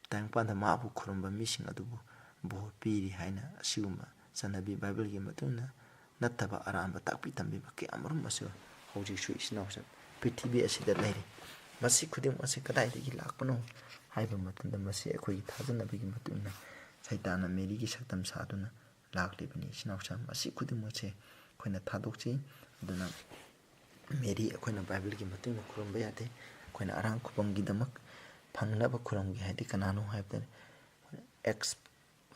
ꯇꯥꯏꯕꯪꯄꯥꯟꯗ ꯃꯥꯕꯨ ꯈꯨꯔꯨꯝꯕ ꯃꯤꯁꯤꯡ ꯑꯗꯨꯕꯨ ꯕꯣꯔ ꯄꯤꯔꯤ ꯍꯥꯏꯅ ꯑꯁꯤꯒꯨꯝꯕ ꯆꯠꯅꯕꯤ ꯕꯥꯏꯕꯜꯒꯤ ꯃꯇꯨꯡ ꯏꯟꯅ ꯅꯠꯇꯕ ꯑꯔꯥꯟꯕ ꯇꯥꯛꯄꯤ ꯇꯝꯕꯤꯕ ꯀꯌꯥ ꯑꯃꯔꯣꯝ ꯑꯁꯤ ꯍꯧꯖꯤꯛꯁꯨ ꯏꯆꯤꯟ ꯏꯅꯥꯎꯁꯤꯡ ꯄ꯭ꯔꯤꯊꯤꯕꯤ ꯑꯁꯤꯗ ꯂꯩꯔꯤ꯫ ꯃꯁꯤ ꯈꯨꯗꯤꯡꯃꯛ ꯑꯁꯤ ꯀꯗꯥꯏꯗꯒꯤ ꯂꯥꯛꯄꯅꯣ ꯍꯥꯏꯕ ꯃꯇꯝꯗ ꯃꯁꯤ ꯑꯩꯈꯣꯏꯒꯤ ꯊꯥꯖꯅꯕꯒꯤ ꯃꯇꯨꯡ ꯏꯟꯅ ꯁꯩꯇꯥꯟꯅ ꯃꯦꯔꯤꯒꯤ ꯁꯛꯇꯝ ꯁꯥꯗꯨꯅ ꯂꯥꯛꯂꯤꯕꯅꯤ꯫ ꯏꯆꯤꯟ ꯏꯅꯥꯎꯁꯤꯡ, ꯃꯁꯤ ꯈꯨꯗꯤꯡꯃꯛꯁꯦ ꯑꯩꯈꯣꯏꯅ ꯊꯥꯗꯣꯛꯆꯩ꯫ ꯑꯗꯨꯅ ꯃꯦꯔꯤ ꯑꯩꯈꯣꯏꯅ ꯕꯥꯏꯕꯜꯒꯤ ꯃꯇꯨꯡ ꯏꯟꯅ ꯈꯨꯔꯨꯝꯕ ꯌꯥꯗꯦ꯫ ꯑꯩꯈꯣꯏꯅ ꯑꯔꯥꯡ ꯈꯨꯕꯝꯒꯤꯗꯃꯛ ꯐꯪꯅꯕ ꯈꯨꯔꯨꯝꯒꯦ ꯍꯥꯏꯗꯤ ꯀꯅꯥꯅꯣ ꯍꯥꯏꯕꯗ ꯑꯦꯛꯁ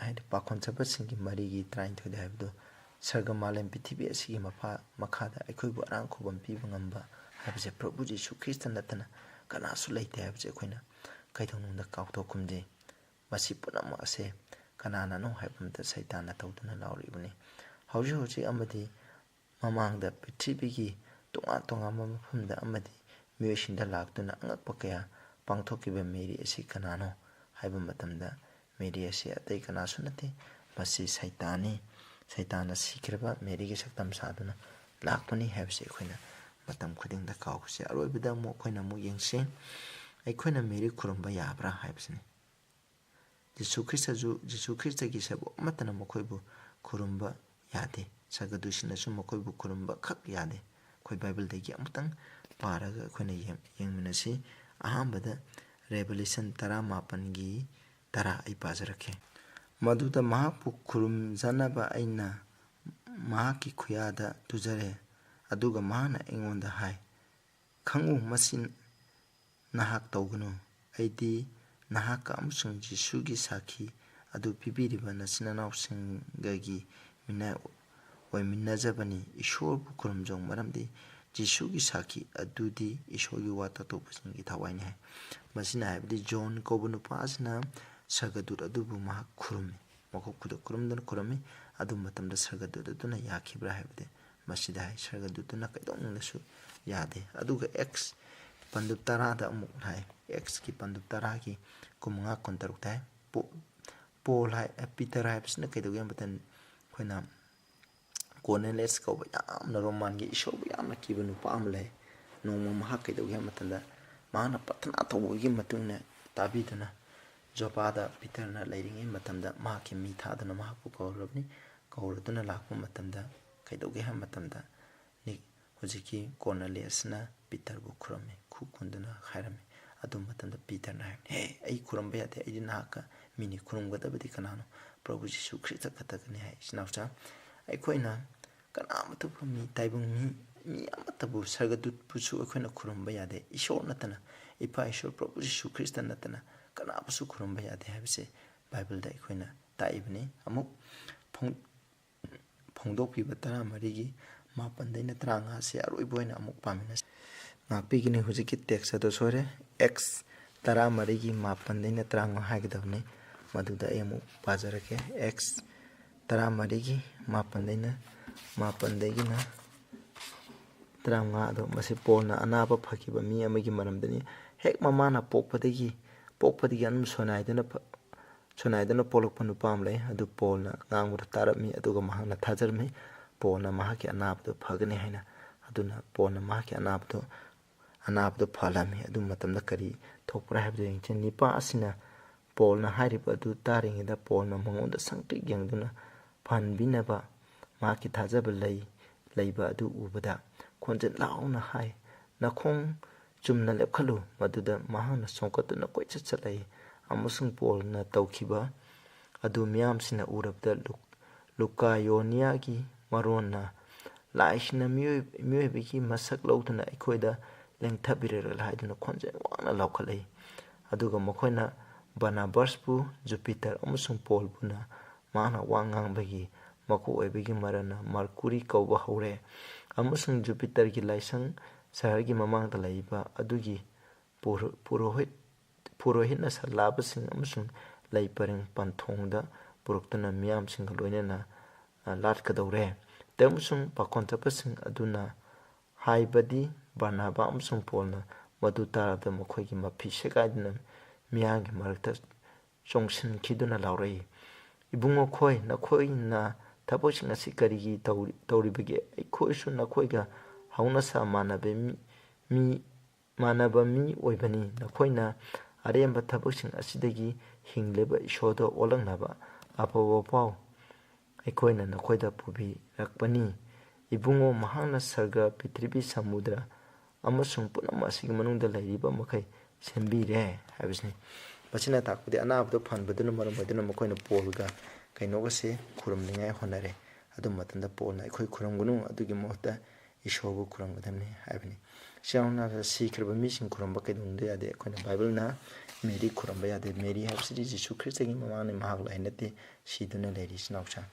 ꯍꯥꯏꯗꯤ ꯄꯥꯈꯣꯟ ꯆꯠꯄꯁꯤꯡꯒꯤ ꯃꯔꯤꯒꯤ ꯇꯔꯥꯅꯤꯊꯣꯏꯗ ꯍꯥꯏꯕꯗꯣ, ꯁꯔꯒ ꯃꯥꯂꯦꯝ ꯄ꯭ꯔꯤꯊꯤꯕꯤ ꯑꯁꯤꯒꯤ ꯃꯐꯥ-, ꯃꯈꯥꯗ ꯑꯩꯈꯣꯏꯕꯨ ꯑꯔꯥꯡ ꯈꯨꯕꯝ ꯄꯤꯕ ꯉꯝꯕ ꯍꯥꯏꯕꯁꯦ ꯄ꯭ꯔꯚꯨ ꯖꯤꯁꯨ ꯈ꯭ꯔꯤꯁꯇ ꯅꯠꯇꯅ ꯀꯅꯥꯁꯨ ꯂꯩꯇꯦ ꯍꯥꯏꯕꯁꯦ ꯑꯩꯈꯣꯏꯅ ꯀꯩꯗꯧꯅꯨꯡꯗ ꯀꯥꯎꯊꯣꯛꯀꯨꯝꯖꯩ꯫ ꯃꯁꯤ ꯄꯨꯝꯅꯃꯛ ꯑꯁꯦ ꯀꯅꯥꯅꯅꯣ ꯍꯥꯏꯕ ꯃꯇꯝꯗ ꯁꯩꯇꯥꯟꯅ ꯇꯧꯗꯨꯅ ꯂꯥꯎꯔꯤꯕꯅꯤ꯫ ꯍꯧꯖꯤꯛ ꯍꯧꯖꯤꯛ ꯑꯃꯗꯤ ꯃꯃꯥꯡꯗ ꯄ꯭ꯔꯤꯊꯤꯕꯤꯒꯤ ꯇꯣꯉꯥꯟ ꯇꯣꯉꯥꯟꯕ ꯃꯐꯝꯗ ꯑꯃꯗꯤ ꯃꯤꯑꯣꯏꯁꯤꯡꯗ ꯂꯥꯛꯇꯨꯅ ꯑꯉꯛꯄ ꯀꯌꯥ ꯄꯥꯡꯊꯣꯛꯈꯤꯕ ꯃꯦꯔꯤ ꯑꯁꯤ ꯀꯅꯥꯅꯣ ꯍꯥꯏꯕ ꯃꯇꯝꯗ ꯃꯦꯔꯤ ꯑꯁꯤ ꯑꯇꯩ ꯀꯅꯥꯁꯨ ꯅꯠꯇꯦ, ꯃꯁꯤ ꯁꯩꯇꯥꯟꯅꯤ꯫ ꯁꯩꯇꯥꯟꯅ ꯁꯤꯈ꯭ꯔꯕ ꯃꯦꯔꯤꯒꯤ ꯁꯛꯇꯝ ꯁꯥꯗꯨꯅ ꯂꯥꯛꯄꯅꯤ ꯍꯥꯏꯕꯁꯤ ꯑꯩꯈꯣꯏꯅ ꯃꯇꯝ ꯈꯨꯗꯤꯡꯗ ꯀꯥꯎꯕꯁꯦ꯫ ꯑꯔꯣꯏꯕꯗ ꯑꯃꯨꯛ ꯑꯩꯈꯣꯏꯅ ꯑꯃꯨꯛ ꯌꯦꯡꯁꯤ, ꯑꯩꯈꯣꯏꯅ ꯃꯦꯔꯤ ꯈꯨꯔꯨꯝꯕ ꯌꯥꯕ꯭ꯔꯥ ꯍꯥꯏꯕꯁꯤꯅꯤ꯫ ꯖꯤꯁꯨ ꯈ꯭ꯔꯤꯁꯇꯁꯨ, ꯖꯤꯁꯨ ꯈ꯭ꯔꯤꯁꯇꯒꯤ ꯁꯔꯨꯛ ꯑꯃꯠꯇꯅ ꯃꯈꯣꯏꯕꯨ ꯈꯨꯔꯨꯝꯕ ꯌꯥꯗꯦ꯫ ꯁꯔꯒꯗꯨꯠꯁꯤꯡꯅꯁꯨ ꯃꯈꯣꯏꯕꯨ ꯈꯨꯔꯨꯝꯕ ꯈꯛ ꯌꯥꯗꯦ꯫ ꯑꯩꯈꯣꯏ ꯕꯥꯏꯕꯜꯗꯒꯤ ꯑꯃꯨꯛꯇꯪ ꯄꯥꯔꯒ ꯑꯩꯈꯣꯏꯅ ꯌꯦꯡ-, ꯌꯦꯡꯃꯤꯟꯅꯁꯤ꯫ ꯑꯍꯥꯟꯕꯗ ꯔꯦꯚꯦꯂꯦꯁꯟ ꯇꯔꯥꯃꯥꯄꯟꯒꯤ ꯇꯔꯥ ꯑꯩ ꯄꯥꯖꯔꯛꯀꯦ꯫ "ꯃꯗꯨꯗ ꯃꯍꯥꯛꯄꯨ ꯈꯨꯔꯨꯝꯖꯅꯕ ꯑꯩꯅ ꯃꯍꯥꯛꯀꯤ ꯈꯨꯌꯥꯗ ꯇꯨꯖꯔꯦ, ꯑꯗꯨꯒ ꯃꯍꯥꯛꯅ ꯑꯩꯉꯣꯟꯗ ꯍꯥꯏ, 'ꯈꯪꯉꯨ, ꯃꯁꯤ ꯅꯍꯥꯛ ꯇꯧꯒꯅꯨ꯫ ꯑꯩꯗꯤ ꯅꯍꯥꯛꯀ ꯑꯃꯁꯨꯡ ꯖꯤꯁꯨꯒꯤ ꯁꯥꯈꯤ ꯑꯗꯨ ꯄꯤꯕꯤꯔꯤꯕ ꯅꯆꯤꯟ ꯅꯅꯥꯎꯁꯤꯡꯒꯒꯤ ꯃꯤꯅ ꯑꯣꯏꯃꯤꯟꯅꯖꯕꯅꯤ꯫ ꯏꯁꯣꯔꯕꯨ ꯈꯨꯔꯨꯝꯖꯧ, ꯃꯔꯝꯗꯤ ꯖꯤꯁꯨꯒꯤ ꯁꯥꯈꯤ ꯑꯗꯨꯗꯤ ꯏꯁꯣꯔꯒꯤ ꯋꯥ ꯇꯥꯊꯣꯛꯄꯁꯤꯡꯒꯤ ꯊꯋꯥꯏꯅꯤ," ꯍꯥꯏ꯫ ꯃꯁꯤꯅ ꯍꯥꯏꯕꯗꯤ ꯖꯣꯟ ꯀꯧꯕ ꯅꯨꯄꯥ ꯑꯁꯤꯅ ꯁꯔꯒꯗꯨꯠ ꯑꯗꯨꯕꯨ ꯃꯍꯥꯛ ꯈꯨꯔꯨꯝꯃꯤ, ꯃꯀꯣꯛ ꯈꯨꯗ ꯈꯨꯔꯨꯝꯗꯨꯅ ꯈꯨꯔꯨꯝꯃꯤ꯫ ꯑꯗꯨ ꯃꯇꯝꯗ ꯁꯔꯒꯗꯨꯠ ꯑꯗꯨꯅ ꯌꯥꯈꯤꯕ꯭ꯔꯥ ꯍꯥꯏꯕꯗꯤ ꯃꯁꯤꯗ ꯍꯥꯏ, ꯁꯔꯒꯗꯨꯠꯇꯨꯅ ꯀꯩꯗꯧꯅꯨꯡꯗꯁꯨ ꯌꯥꯗꯦ꯫ ꯑꯗꯨꯒ ꯑꯦꯛꯁ ꯄꯟꯗꯨꯞ ꯇꯔꯥꯗ ꯑꯃꯨꯛ ꯍꯥꯏ, ꯑꯦꯛꯁꯀꯤ ꯄꯟꯗꯨꯞ ꯇꯔꯥꯒꯤ ꯀꯨꯟꯃꯉꯥ ꯀꯨꯟꯇꯔꯨꯛꯇ ꯍꯥꯏ, ꯄꯣ-, ꯄꯣꯜ ꯍꯥꯏ, ꯑ, ꯄꯤꯇꯔ ꯍꯥꯏꯕꯁꯤꯅ ꯀꯩꯗꯧꯒꯦ ꯍꯥꯏꯕ ꯃꯇꯝꯗ ꯑꯩꯈꯣꯏꯅ ꯀꯣꯔꯅꯦꯂꯤꯌꯁ ꯀꯧꯕ ꯌꯥꯝꯅ ꯔꯣꯃꯥꯟꯒꯤ ꯏꯁꯣꯔꯕꯨ ꯌꯥꯝꯅ ꯀꯤꯕ ꯅꯨꯄꯥ ꯑꯃ ꯂꯩ꯫ ꯅꯣꯡꯃ ꯃꯍꯥꯛ ꯀꯩꯗꯧꯒꯦ ꯍꯥꯏꯕ ꯃꯇꯝꯗ ꯃꯍꯥꯛꯅ ꯄ꯭ꯔꯊꯅꯥ ꯇꯧꯕꯒꯤ ꯃꯇꯨꯡ ꯏꯟꯅ ꯇꯥꯕꯤꯗꯨꯅ ꯖꯣꯄꯥꯗ ꯄꯤꯇꯔꯅ ꯂꯩꯔꯤꯉꯩ ꯃꯇꯝꯗ ꯃꯍꯥꯛꯀꯤ ꯃꯤ ꯊꯥꯗꯨꯅ ꯃꯍꯥꯛꯄꯨ ꯀꯧꯔꯕꯅꯤ꯫ ꯀꯧꯔꯗꯨꯅ ꯂꯥꯛꯄ ꯃꯇꯝꯗ ꯀꯩꯗꯧꯒꯦ ꯍꯥꯏꯕ ꯃꯇꯝꯗ ꯅꯤ-, ꯍꯧꯖꯤꯛꯀꯤ ꯀꯣꯔꯅꯦꯂꯤꯌꯁꯅ ꯄꯤꯇꯔꯕꯨ ꯈꯨꯔꯨꯝꯃꯤ, ꯈꯨ ꯀꯨꯟꯗꯨꯅ ꯍꯥꯏꯔꯝꯃꯤ꯫ ꯑꯗꯨ ꯃꯇꯝꯗ ꯄꯤꯇꯔꯅ ꯍꯥꯏꯕꯅꯤ, "ꯍꯦ, ꯑꯩ ꯈꯨꯔꯨꯝꯕ ꯌꯥꯗꯦ, ꯑꯩꯗꯤ ꯅꯍꯥꯛꯀ ꯃꯤꯅꯤ, ꯈꯨꯔꯨꯝꯒꯗꯕꯗꯤ ꯀꯅꯥꯅꯣ? ꯄ꯭ꯔꯚꯨ ꯖꯤꯁꯨ ꯈ꯭ꯔꯤꯁꯇ ꯈꯛꯇꯒꯅꯤ" ꯍꯥꯏ꯫ ꯏꯆꯤꯟ ꯏꯅꯥꯎꯁꯥ, ꯑꯩꯈꯣꯏꯅ ꯀꯅꯥꯃꯠꯇꯕꯨ ꯃꯤ, ꯇꯥꯏꯕꯪ ꯃꯤ, ꯃꯤ ꯑꯃꯠꯇꯕꯨ ꯁꯔꯒꯗꯨꯠꯄꯨꯁꯨ ꯑꯩꯈꯣꯏꯅ ꯈꯨꯔꯨꯝꯕ ꯌꯥꯗꯦ꯫ ꯏꯁꯣꯔ ꯅꯠꯇꯅ, ꯏꯄꯥ ꯏꯁꯣꯔ ꯄ꯭ꯔꯚꯨ ꯖꯤꯁꯨ ꯈ꯭ꯔꯤꯁꯇ ꯅꯠꯇꯅ ꯀꯅꯥꯕꯨꯁꯨ ꯈꯨꯔꯨꯝꯕ ꯌꯥꯗꯦ ꯍꯥꯏꯕꯁꯦ ꯕꯥꯏꯕꯜꯗ ꯑꯩꯈꯣꯏꯅ ꯇꯥꯛꯏꯕꯅꯤ꯫ ꯑꯃꯨꯛ ꯐꯣꯡ-, ꯐꯣꯡꯗꯣꯛꯄꯤꯕ ꯇꯔꯥꯃꯔꯤꯒꯤ ꯃꯥꯄꯟꯗꯩꯅ ꯇꯔꯥꯃꯉꯥꯁꯦ ꯑꯔꯣꯏꯕ ꯑꯣꯏꯅ ꯑꯃꯨꯛ ꯄꯥꯃꯤꯟꯅꯁꯤ꯫ ꯉꯥꯛꯄꯤꯒꯅꯤ, ꯍꯧꯖꯤꯛꯀꯤ ꯇꯦꯛꯁ ꯑꯗꯨ ꯁꯣꯏꯔꯦ꯫ ꯑꯦꯛꯁ ꯇꯔꯥꯃꯔꯤꯒꯤ ꯃꯥꯄꯟꯗꯩꯅ ꯇꯔꯥꯃꯉꯥ ꯍꯥꯏꯒꯗꯕꯅꯤ꯫ ꯃꯗꯨꯗ ꯑꯩ ꯑꯃꯨꯛ ꯄꯥꯖꯔꯛꯀꯦ꯫ ꯑꯦꯛꯁ ꯇꯔꯥꯃꯔꯤꯒꯤ ꯃꯥꯄꯟꯗꯩꯅ, ꯃꯥꯄꯟꯗꯒꯤꯅ ꯇꯔꯥꯃꯉꯥ ꯑꯗꯣ, ꯃꯁꯤ ꯄꯣꯜꯅ ꯑꯅꯥꯕ ꯐꯈꯤꯕ ꯃꯤ ꯑꯃꯒꯤ ꯃꯔꯝꯗꯅꯤ꯫ ꯍꯦꯛ ꯃꯃꯥꯅ ꯄꯣꯛꯄꯗꯒꯤ, ꯄꯣꯛꯄꯗꯒꯤ ꯑꯗꯨꯝ ꯁꯣꯏꯅꯥꯏꯗꯅ ꯐ-, ꯁꯣꯏꯅꯥꯏꯗꯅ ꯄꯣꯛꯂꯛꯄ ꯅꯨꯄꯥ ꯑꯃ ꯂꯩ꯫ ꯑꯗꯨ ꯄꯣꯜꯅ ꯉꯥꯡꯕꯗ ꯇꯥꯔꯝꯃꯤ, ꯑꯗꯨꯒ ꯃꯍꯥꯛꯅ ꯊꯥꯖꯔꯝꯃꯤ꯫ ꯄꯣꯜꯅ ꯃꯍꯥꯛꯀꯤ ꯑꯅꯥꯕꯗꯨ ꯐꯒꯅꯤ ꯍꯥꯏꯅ꯫ ꯑꯗꯨꯅ ꯄꯣꯜꯅ ꯃꯍꯥꯛꯀꯤ ꯑꯅꯥꯕꯗꯨ, ꯑꯅꯥꯕꯗꯨ ꯐꯍꯜꯂꯝꯃꯤ꯫ ꯑꯗꯨ ꯃꯇꯝꯗ ꯀꯔꯤ ꯊꯣꯛꯄ꯭ꯔꯥ ꯍꯥꯏꯕꯗꯨ ꯌꯦꯡꯁꯤ꯫ ꯅꯨꯄꯥ ꯑꯁꯤꯅ ꯄꯣꯜꯅ ꯍꯥꯏꯔꯤꯕ ꯑꯗꯨ ꯇꯥꯔꯤꯉꯩꯗ ꯄꯣꯜꯅ ꯃꯉꯣꯟꯗ ꯁꯪꯇ꯭ꯔꯤꯛ ꯌꯦꯡꯗꯨꯅ ꯐꯍꯟꯕꯤꯅꯕ ꯃꯍꯥꯛꯀꯤ ꯊꯥꯖꯕ ꯂꯩ, ꯂꯩꯕ ꯑꯗꯨ ꯎꯕꯗ ꯈꯣꯟꯖꯦꯜ ꯂꯥꯎꯅ ꯍꯥꯏ, "ꯅꯈꯣꯡ ꯆꯨꯝꯅ ꯂꯦꯞꯈꯠꯂꯨ!" ꯃꯗꯨꯗ ꯃꯍꯥꯛꯅ ꯆꯣꯡꯈꯠꯇꯨꯅ ꯀꯣꯏꯆꯠ ꯆꯠꯂꯛꯏ, ꯑꯃꯁꯨꯡ ꯄꯣꯜꯅ ꯇꯧꯈꯤꯕ ꯑꯗꯨ ꯃꯤꯌꯥꯝꯁꯤꯡꯅ ꯎꯔꯕꯗ ꯂꯨꯛ-, ꯂꯨꯀꯥꯌꯣꯅꯤꯌꯥꯒꯤ ꯃꯔꯣꯟꯅ, "ꯂꯥꯏꯁꯤꯡꯅ ꯃꯤꯑꯣꯏ-, ꯃꯤꯑꯣꯏꯕꯒꯤ ꯃꯁꯛ ꯂꯧꯗꯨꯅ ꯑꯩꯈꯣꯏꯗ ꯂꯦꯡꯊꯕꯤꯔꯛꯂꯦ" ꯍꯥꯏꯗꯨꯅ ꯈꯣꯟꯖꯦꯜ ꯋꯥꯡꯅ ꯂꯥꯎꯈꯠꯂꯛꯏ꯫ ꯑꯗꯨꯒ ꯃꯈꯣꯏꯅ ꯕꯔꯅꯥꯕꯥꯁꯄꯨ ꯖꯨꯄꯤꯇꯔ ꯑꯃꯁꯨꯡ ꯄꯣꯜꯕꯨꯅ ꯃꯍꯥꯛꯅ ꯋꯥ ꯉꯥꯡꯕꯒꯤ ꯃꯀꯣꯛ ꯑꯣꯏꯕꯒꯤ ꯃꯔꯝꯅ ꯃꯔꯀꯨꯔꯤ ꯀꯧꯕ ꯍꯧꯔꯦ, ꯑꯃꯁꯨꯡ ꯖꯨꯄꯤꯇꯔꯒꯤ ꯂꯥꯏꯁꯪ ꯁꯍꯔꯒꯤ ꯃꯃꯥꯡꯗ ꯂꯩꯕ ꯑꯗꯨꯒꯤ ꯄꯨꯔꯣ-, ꯄꯨꯔꯣꯍꯤꯠ-, ꯄꯨꯔꯣꯍꯤꯠꯅ ꯁꯂꯥꯕꯁꯤꯡ ꯑꯃꯁꯨꯡ ꯂꯩ ꯄꯔꯦꯡ ꯄꯟꯊꯣꯡꯗ ꯄꯨꯔꯛꯇꯨꯅ ꯃꯤꯌꯥꯝꯁꯤꯡꯒ ꯂꯣꯏꯅꯅ, ꯑ, ꯂꯥꯠꯀꯗꯧꯔꯦ꯫ ꯑꯃꯁꯨꯡ ꯄꯥꯈꯣꯟ ꯆꯠꯄꯁꯤꯡ ꯑꯗꯨꯅ ꯍꯥꯏꯕꯗꯤ ꯕꯔꯅꯥꯕꯥ ꯑꯃꯁꯨꯡ ꯄꯣꯜꯅ ꯃꯗꯨ ꯇꯥꯔꯕꯗ ꯃꯈꯣꯏꯒꯤ ꯃꯐꯤ ꯁꯦꯒꯥꯏꯗꯨꯅ ꯃꯤꯌꯥꯝꯒꯤ ꯃꯔꯛꯇ ꯆꯣꯡꯁꯤꯟꯈꯤꯗꯨꯅ ꯂꯥꯎꯔꯛꯏ, "ꯏꯕꯨꯡꯉꯣ ꯈꯣꯏ, ꯅꯈꯣꯏꯅ ꯊꯕꯛꯁꯤꯡ ꯑꯁꯤ ꯀꯔꯤꯒꯤ ꯇꯧꯔꯤ-, ꯇꯧꯔꯤꯕꯒꯦ? ꯑꯩꯈꯣꯏꯁꯨ ꯅꯈꯣꯏꯒ ꯍꯧꯅꯁꯥ ꯃꯥꯟꯅꯕ ꯃꯤ, ꯃꯤ, ꯃꯥꯟꯅꯕ ꯃꯤ ꯑꯣꯏꯕꯅꯤ꯫ ꯅꯈꯣꯏꯅ ꯑꯔꯦꯝꯕ ꯊꯕꯛꯁꯤꯡ ꯑꯁꯤꯗꯒꯤ ꯍꯤꯡꯂꯤꯕ ꯏꯁꯣꯔꯗ ꯑꯣꯜꯂꯛꯅꯕ ꯑꯐꯕ ꯄꯥꯎ ꯑꯩꯈꯣꯏꯅ ꯅꯈꯣꯏꯗ ꯄꯨꯕꯤꯔꯛꯄꯅꯤ꯫ ꯏꯕꯨꯡꯉꯣ, ꯃꯍꯥꯛꯅ ꯁꯔꯒ, ꯄ꯭ꯔꯤꯊꯤꯕꯤ, ꯁꯃꯨꯗ꯭ꯔ ꯑꯃꯁꯨꯡ ꯄꯨꯝꯅꯃꯛ ꯑꯁꯤꯒꯤ ꯃꯅꯨꯡꯗ ꯂꯩꯔꯤꯕ ꯃꯈꯩ ꯁꯦꯝꯕꯤꯔꯦ" ꯍꯥꯏꯕꯁꯤꯅꯤ꯫ ꯃꯁꯤꯅ ꯇꯥꯛꯄꯗꯤ ꯑꯅꯥꯕꯗꯨ ꯐꯍꯟꯕꯗꯨꯅ ꯃꯔꯝ ꯑꯣꯏꯗꯨꯅ ꯃꯈꯣꯏꯅ ꯄꯣꯜꯒ ꯀꯩꯅꯣꯒꯁꯦ ꯈꯨꯔꯨꯝꯅꯤꯡꯉꯥꯏ ꯍꯣꯠꯅꯔꯦ꯫ ꯑꯗꯨ ꯃꯇꯝꯗ ꯄꯣꯜꯅ "ꯑꯩꯈꯣꯏ ꯈꯨꯔꯨꯝꯒꯅꯨ, ꯑꯗꯨꯒꯤ ꯃꯍꯨꯠꯇ ꯏꯁꯣꯔꯕꯨ ꯈꯨꯔꯨꯝꯒꯗꯕꯅꯤ" ꯍꯥꯏꯕꯅꯤ꯫ ꯏꯆꯤꯜ ꯏꯅꯥꯎꯁꯤꯡ, ꯁꯤꯈ꯭ꯔꯕ ꯃꯤꯁꯤꯡ ꯈꯨꯔꯨꯝꯕ ꯀꯩꯗꯧꯅꯨꯡꯗ ꯌꯥꯗꯦ꯫ ꯑꯩꯈꯣꯏꯅ ꯕꯥꯏꯕꯜꯅ ꯃꯦꯔꯤ ꯈꯨꯔꯨꯝꯕ ꯌꯥꯗꯦ꯫ ꯃꯦꯔꯤ ꯍꯥꯏꯕꯁꯤꯗꯤ ꯖꯤꯁꯨ ꯈ꯭ꯔꯤꯁꯇꯒꯤ ꯃꯃꯥꯡꯅꯤ, ꯃꯍꯥꯛ ꯂꯥꯏ ꯅꯠꯇꯦ, ꯁꯤꯗꯨꯅ ꯂꯩꯔꯤ, ꯏꯆꯤꯜ ꯏꯅꯥꯎꯁꯤꯡ꯫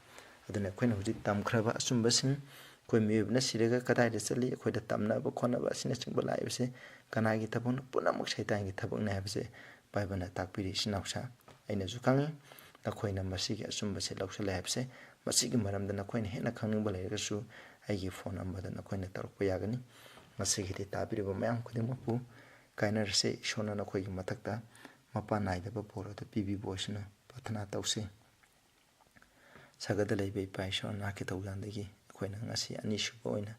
ꯑꯗꯨꯅ ꯑꯩꯈꯣꯏꯅ ꯍꯧꯖꯤꯛ ꯇꯝꯈ꯭ꯔꯕ ꯑꯆꯨꯝꯕꯁꯤꯡ, ꯑꯩꯈꯣꯏ ꯃꯤꯑꯣꯏꯕꯅ ꯁꯤꯔꯒ ꯀꯗꯥꯏꯗ ꯆꯠꯂꯤ, ꯑꯩꯈꯣꯏꯗ ꯇꯝꯅꯕ ꯈꯣꯠꯅꯕ ꯑꯁꯤꯅꯆꯤꯡꯕ ꯂꯥꯛꯏꯕꯁꯦ ꯀꯅꯥꯒꯤ ꯊꯕꯛꯅꯣ? ꯄꯨꯝꯅꯃꯛ ꯁꯩꯇꯥꯟꯒꯤ ꯊꯕꯛꯅꯤ ꯍꯥꯏꯕꯁꯦ ꯕꯥꯏꯕꯜꯅ ꯇꯥꯛꯄꯤꯔꯤ, ꯏꯆꯤꯜ ꯏꯅꯥꯎꯁꯤꯡ꯫ ꯑꯩꯅꯁꯨ ꯈꯪꯉꯤ, ꯅꯈꯣꯏꯅ ꯃꯁꯤꯒꯤ ꯑꯆꯨꯝꯕꯁꯦ ꯂꯧꯁꯤꯜꯂꯦ ꯍꯥꯏꯕꯁꯦ꯫ ꯃꯁꯤꯒꯤ ꯃꯔꯝꯗ ꯅꯈꯣꯏꯅ ꯍꯦꯟꯅ ꯈꯪꯅꯤꯡꯕ ꯂꯩꯔꯒꯁꯨ ꯑꯩꯒꯤ ꯐꯣꯟ ꯅꯝꯕꯔꯗ ꯅꯈꯣꯏꯅ ꯇꯧꯔꯛꯄ ꯌꯥꯒꯅꯤ꯫ ꯉꯁꯤꯒꯤꯗꯤ ꯇꯥꯕꯤꯔꯤꯕ ꯃꯌꯥꯝ ꯈꯨꯗꯤꯡꯃꯛꯄꯨ ꯀꯥꯏꯅꯔꯁꯦ꯫ ꯏꯁꯣꯔꯅ ꯅꯈꯣꯏꯒꯤ ꯃꯊꯛꯇ ꯃꯄꯥꯟ ꯅꯥꯏꯗꯕ ꯕꯣꯔ ꯑꯗꯨ ꯄꯤꯕꯤꯕ ꯑꯣꯏꯁꯅꯨ꯫ ꯄ꯭ꯔꯊꯅꯥ ꯇꯧꯁꯤ꯫ ꯁꯔꯒꯗ ꯂꯩꯕ ꯏꯄꯥ ꯏꯁꯣꯔ, ꯅꯍꯥꯛꯀꯤ ꯊꯧꯖꯥꯜꯗꯒꯤ ꯑꯩꯈꯣꯏꯅ ꯉꯁꯤ ꯑꯅꯤꯁꯨꯕ ꯑꯣꯏꯅ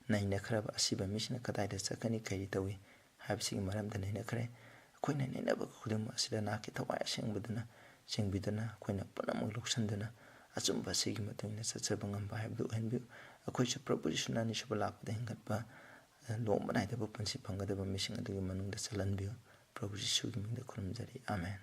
ꯅꯩꯅꯈ꯭ꯔꯕ ꯑꯁꯤꯕ ꯃꯤꯁꯤꯅ ꯀꯗꯥꯏꯗ ꯆꯠꯀꯅꯤ, ꯀꯔꯤ ꯇꯧꯏ ꯍꯥꯏꯕꯁꯤꯒꯤ ꯃꯔꯝꯗ ꯅꯩꯅꯈ꯭ꯔꯦ꯫ ꯑꯩꯈꯣꯏꯅ ꯅꯩꯅꯕ ꯈꯨꯗꯤꯡꯃꯛ ꯑꯁꯤꯗ ꯅꯍꯥꯛꯀꯤ ꯊꯋꯥꯏ ꯑꯁꯦꯡꯕꯗꯨꯅ ꯆꯤꯡꯕꯤꯗꯨꯅ, ꯑꯩꯈꯣꯏꯅ ꯄꯨꯝꯅꯃꯛ ꯂꯧꯁꯤꯟꯗꯨꯅ ꯑꯆꯨꯝꯕ ꯑꯁꯤꯒꯤ ꯃꯇꯨꯡ ꯏꯟꯅ ꯆꯠꯆꯕ ꯉꯝꯕ ꯍꯥꯏꯕꯗꯨ ꯑꯣꯏꯍꯟꯕꯤꯌꯨ꯫ ꯑꯩꯈꯣꯏꯁꯨ ꯄ꯭ꯔꯚꯨ ꯌꯤꯁꯨꯅ ꯑꯅꯤꯁꯨꯕ ꯂꯥꯛꯄꯗ ꯍꯤꯡꯒꯠꯄ, ꯑ, ꯂꯣꯝꯕ ꯅꯥꯏꯗꯕ ꯄꯨꯟꯁꯤ ꯐꯪꯒꯗꯕ ꯃꯤꯁꯤꯡ ꯑꯗꯨꯒꯤ ꯃꯅꯨꯡꯗ ꯆꯜꯍꯟꯕꯤꯌꯨ꯫ ꯄ꯭ꯔꯚꯨ ꯌꯤꯁꯨꯒꯤ ꯃꯤꯡꯗ ꯈꯨꯔꯨꯝꯖꯔꯤ꯫ ꯑꯥꯃꯦꯟ꯫